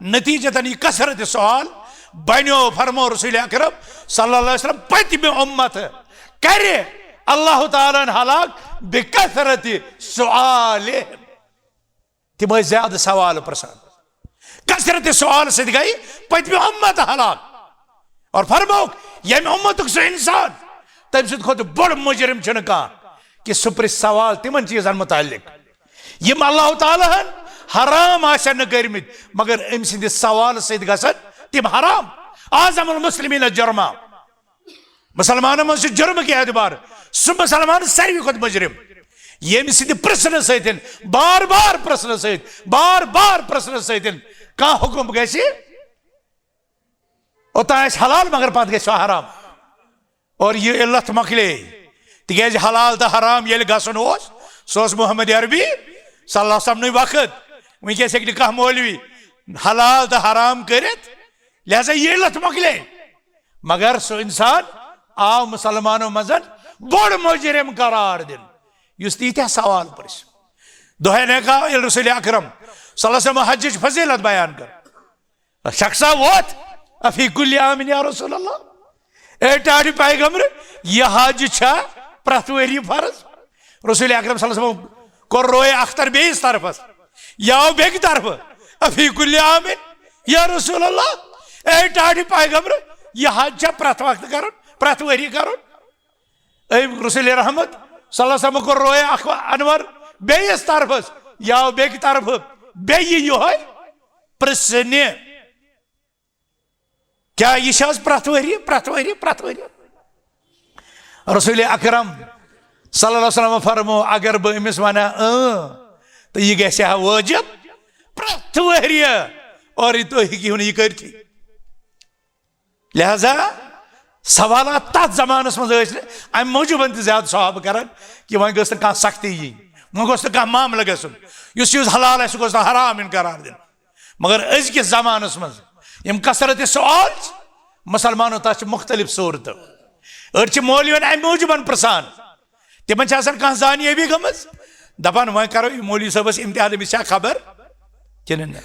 نتیجتاً یہِ کثرت سوال بنیو، فرمو رسول اکرم صلی اللہ علیہ وسلم، پٔتمہِ اُمتہٕ کرِ اللہ تعالیٰ ہن ہلاک بکثرت سؤالہم۔ تِم ٲسۍ زیادٕ سوال پرژھان۔ کثرت سوال سۭتۍ گٔے پٔتمہِ اُمتہٕ ہلاک۔ اور فرمووُکھ، ییٚمہِ اُمتُک سُہ انسان، تٔمۍ سٕنٛدِ کھۄتہٕ بوٚڑ مجرم چھُنہٕ کانٛہہ کہِ سُہ پرژھِ سوال تِمن چیٖزن متعلق یِم اللہ تعالیٰ ہن حرام آسن نہٕ کٔرمٕتۍ، مگر أمۍ سٕنٛدِ سوال سۭتۍ گژھن تِم حرام۔ اعظم المسلمین جرما، مسلمانن منٛز چھُ جُرمہٕ کہِ اعتبار سُہ مسلمان ساروی کھۄتہٕ مُجرم، ییٚمہِ سٕنٛدِ پرژھنہٕ سۭتۍ، بار بار پرژھنہٕ سۭتۍ، بار بار پرژھنہٕ سۭتۍ کانٛہہ حُکم گژھِ، اوٚتام آسہِ حلال مگر پتہٕ گژھِ سُہ حرام۔ اور یہِ علت مۄکلے، تِکیٛازِ حلال تہٕ حرام ییٚلہِ گژھُن اوس، سُہ اوس محمد عربی صلی اللہ علیہ وسلمنٕے وقت۔ وٕنکیٚس ہیٚکہِ نہٕ کانٛہہ مولوی حلال تہٕ حرام کٔرِتھ، لہذا یہِ علت مۄکلے۔ مگر سُہ انسان آو مسلمانو منٛز بوٚڑ مجرم قرار دِنہٕ، یُس تیٖتیٛاہ سوال پرژھِ۔ دۄہے نہ کانٛہہ ییٚلہِ رسول اکرم صلی اللہ علیہ وسلم حجٕچ فضیلت بیان کٔر۔ شخصا ووت، افی کل عام یا رسول اللہ، اے ٹاٹھہِ پیغمبر، یہِ حج چھا پرٛٮ۪تھ ؤری فرض؟ رسول اکرم صلی اللہ علیہ وسلم کوٚر روئے اختر بیٚیِس طرفس، یہِ آو بیٚکہِ طرفہٕ، افی کل عام یا رسول اللہ، اے ٹاٹھہِ پیغمبر، یہِ حج چھا پرٛٮ۪تھ وقتہٕ کرُن، پرٛٮ۪تھ ؤری کرُن؟ أمۍ رسول رحمت صلی اللہ علیہ وسلم کوٚر روئے اخ-، انور بیٚیِس طرفس، یہِ آو بیٚکہِ طرفہٕ، بیٚیہِ یِہوٚے پرٛژھنہِ۔ کیٛاہ یہِ چھِ حظ پرٛٮ۪تھ ؤری، پرٛٮ۪تھ ؤری، پرٛٮ۪تھ ؤری؟ رسول اکرم صلی اللہ علیہ وسلم فرمو، اگر بہٕ أمِس ونہٕ اۭں، تہٕ یہِ گژھِ ہا وٲجب پرٛٮ۪تھ ؤری، اور یہِ تُہۍ ہیٚکِو نہٕ یہِ کٔرتھٕے۔ لہذا سوالات تتھ زمانس منٛز ٲسۍ نہٕ امہِ موٗجوٗب تہِ زیادٕ صحابہٕ کران کہِ وۄنۍ گٔژھ نہٕ کانٛہہ سختی یِنۍ، وۄنۍ گوٚژھ نہٕ کانٛہہ معاملہٕ گژھُن، یُس چیٖز حلال آسہِ، سُہ گوٚژھ نہٕ حرام یُن قرار دِنہٕ۔ مگر أزکِس زمانس منٛز یِم کثرت سوال چھِ، مسلمانو تتھ چھِ مختلف صورتہٕ۔ أڑۍ چھِ مولوین امہِ موٗجوٗب پرژھان، تِمن چھِ آسان کانٛہہ زانیٲبی گٔمٕژ، دپان وۄنۍ کرو یہِ مولوی صٲبس امتحان، أمِس چھا خبر کِنہٕ نہ۔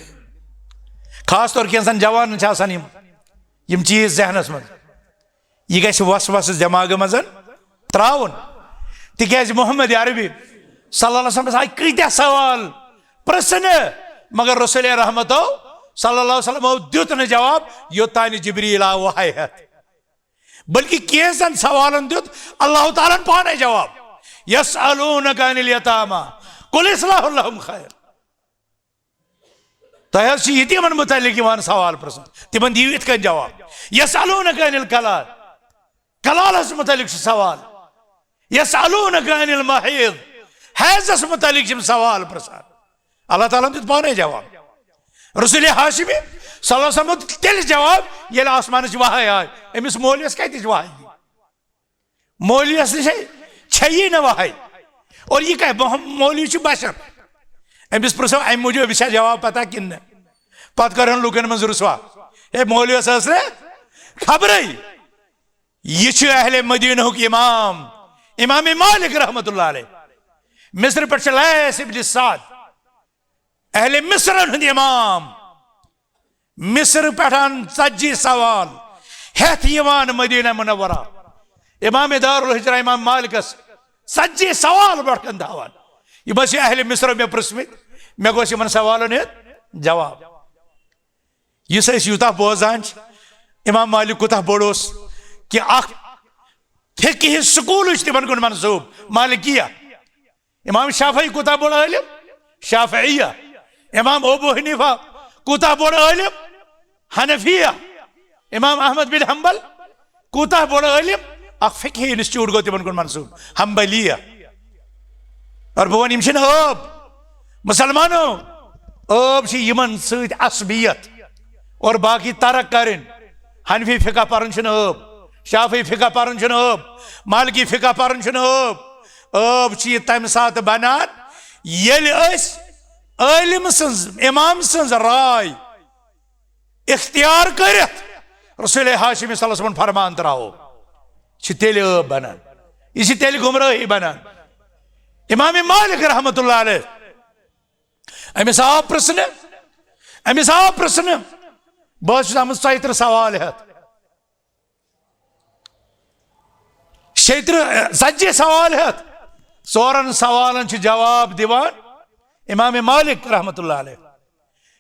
خاص طور کینٛژن جوانن چھِ آسان یِم، یِم چیٖز ذہنس منٛز۔ یہِ گژھِ وسوسہٕ دٮ۪ماغہٕ منٛز ترٛاوُن۔ تِکیٛازِ محمد عربی صلی اللہ علیہ وسلمس آیہِ کۭتیٛاہ سوال پرٛژھنہٕ، مگر رسول رحمتو صلی اللہ علیہ وسلمو دیُت نہٕ جواب، یوٚتام نہٕ جبریل آو وحی ہٮ۪تھ۔ بلکہ کینٛژن سوالن دیُت اللہ تعالیٰ ہن پانے جواب، "یسألونک عن الیتامی قل اصلاح لہم خیر۔" تۄہہِ حظ چھِ یتیٖمن متعلق یِوان سوال پرژھنہٕ، تِمن دِیِو یِتھ کٔنۍ جواب، "یسألونک عن الکلالہ"، کلالس متعلق چھُ سوال، "یسألونک عن المحیض"، حیضس متعلق چھِ یِم سوال پرژھان۔ اللہ تعالیٰ ہن دیُت پانے جواب۔ رسول ہاشمی صلی اللہ علیہ وسلم دیُت تیٚلہِ جواب، ییٚلہِ آسمانٕچ وحی آے۔ أمِس مولویس کتِچ وحی؟ مولویس نِش چھیی نہٕ وحی۔ اور یہِ کیٛاہ؟ مح-، مولوی چھُ بشر۔ أمِس پرٛژھو امہِ موٗجوٗب، أمِس چھا جواب پتہ کِنہٕ نہٕ؟ پتہٕ کرہن لوٗکن منٛز رسوا، "ہے، مولویس ٲس نہٕ خبرٕے۔" یہِ چھُ اہل مدینہُک امام، امام مالک رحمتہ اللہ علیہ۔ مصر پٮ۪ٹھ چھُ لیث ابن سعد، اہل مصرن ہُنٛد امام۔ مصر پٮ۪ٹھ ژتجی سوال ہٮ۪تھ یِوان مدینہ منورہ۔ امام دار الحجرہ امام مالکس ژتجی سوال برٛونٛٹھ کن تھاوان۔ یِم ٲسۍ اہل مصر مےٚ پرٛژھمٕتۍ، مےٚ گوٚژھ یِمن سوالن ہُنٛد جواب۔ یُس أسۍ یوٗتاہ بوزان چھِ، امام مالک کوٗتاہ بوٚڑ اوس، کہِ اکھ فقہی سکوٗلٕے چھُ تِمن کُن منسوٗب، مالکیہ۔ امام شافعی کوٗتاہ بوٚڑ عٲلِم؟ شافعیہ۔ امام ابو حنیفہ کوٗتاہ بوٚڑ عٲلِم؟ حنفیہ۔ امام احمد بن حنبل کوٗتاہ بوٚڑ عٲلِم؟ اکھ فقہی انسٹیٹیوٹ گوٚو تِمن کُن منسوٗب، حنبلیہ۔ اور بہٕ وَنہٕ، یِم چھِنہٕ عٲب۔ مسلمانو، عٲب چھِ یِمن سۭتۍ عصبیت اور باقی ترک کرٕنۍ۔ حنفی فقہ پرُن چھُنہٕ عٲب، شافعی فقہ پرُن چھُنہٕ عٲب، مالکی فقہ پرُن چھُنہٕ عٲب۔ عٲب چھِ یہِ تَمہِ ساتہٕ بنان، ییٚلہِ أسۍ عٲلِم سٕنٛز، امام سٕنٛز راے اختیار کٔرِتھ رسول ہاشمی صلی اللہ علیہ وسلم فرمان ترٛاوو، چھِ تیٚلہِ عٲب بنان، یہِ چھِ تیٚلہِ گمرٲہی بنان۔ امام مالک رحمتہ اللہ علیہ، أمِس آو پرژھنہٕ، أمِس آو پرژھنہٕ، بہٕ حظ چھُس آمُت ژۄیہِ ترٕٛہ سوال ہٮ۪تھ۔ شیٚیہِ ترٕٛہ، ژتجی سوال ہٮ۪تھ، ژورن سوالن چھُ جواب دِوان امام مالک رحمتہ اللہ علیہ۔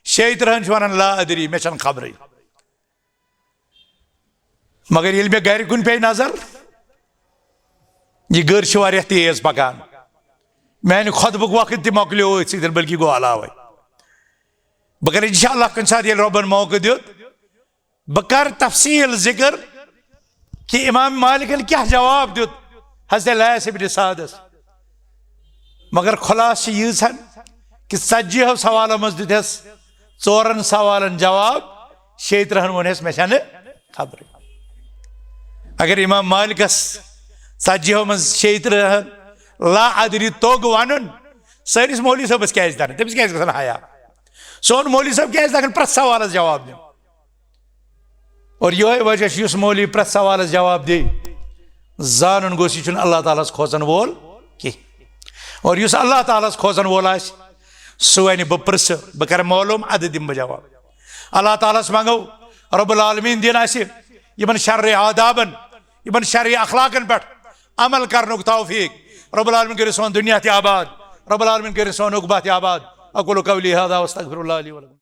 شیٚیہِ ترٕٛہن چھُ ونان، "لا ادری، مےٚ چھنہٕ خبرٕے۔" مگر ییٚلہِ مےٚ گرِ کُن پیٚیہِ نظر، یہِ گٔر چھِ واریاہ تیز پکان۔ میانہِ خطبُک وقت تہِ مۄکلیو أتھۍ سۭتۍ، بلکہِ گوٚو علاوے۔ بہٕ کرٕ انشاءاللہ کُنہِ ساتہٕ، ییٚلہِ رۄبن موقعہٕ دیُت، بہٕ کرٕ تفصیل ذکر کہِ امام مالکن کیٛاہ جواب دیُت حضرت لیث ابن سعدس۔ مگر خلاصہٕ چھِ ییٖژ ہن کہِ ژتجی ہو سوالو منٛز دیُت اَسہِ ژورن سوالن جواب، شیٚیہِ ترٕٛہن ووٚن اَسہِ، "مےٚ چھنہٕ خبرٕے۔" اگر امام مالکس ژتجی ہو منٛز شیٚیہِ ترٕٛہن لا ادری توٚگ ونُن، سٲنِس مولوی صٲبس کیٛازِ ترِ نہٕ؟ تٔمِس کیٛازِ گژھن حیا؟ سون مولوی صٲب کیٛازِ لگان پرٛٮ۪تھ سوالس جواب دیُن؟ اور یِہوٚے وجہ چھُ، یُس مولوی پرٛٮ۪تھ سوالس جواب دی، زانُن گوٚژھ، یہِ چھُنہٕ اللہ تعالیٰ ہس کھوژن وول کینٛہہ۔ اور یُس اللہ تعالیٰ ہس کھوژن وول آسہِ، سُہ وَنہِ، بہٕ پرٛژھٕ، بہٕ کَرٕ معلوٗم، اَدٕ دِمہٕ بہٕ جواب۔ اللہ تعالیٰ ہَس منٛگو، رب العالمین دِن اَسہِ یِمَن شرِ آدابَن، یِمَن شرِ اخلاقَن پٮ۪ٹھ عمل کرنُک توفیق۔ رب العالمین کٔرِنۍ سون دُنیا تہِ آباد، رب العالمین کٔرِنۍ سون عقبہ تہِ آباد۔ اقول قولی هذا واستغفر الله لي ولكم۔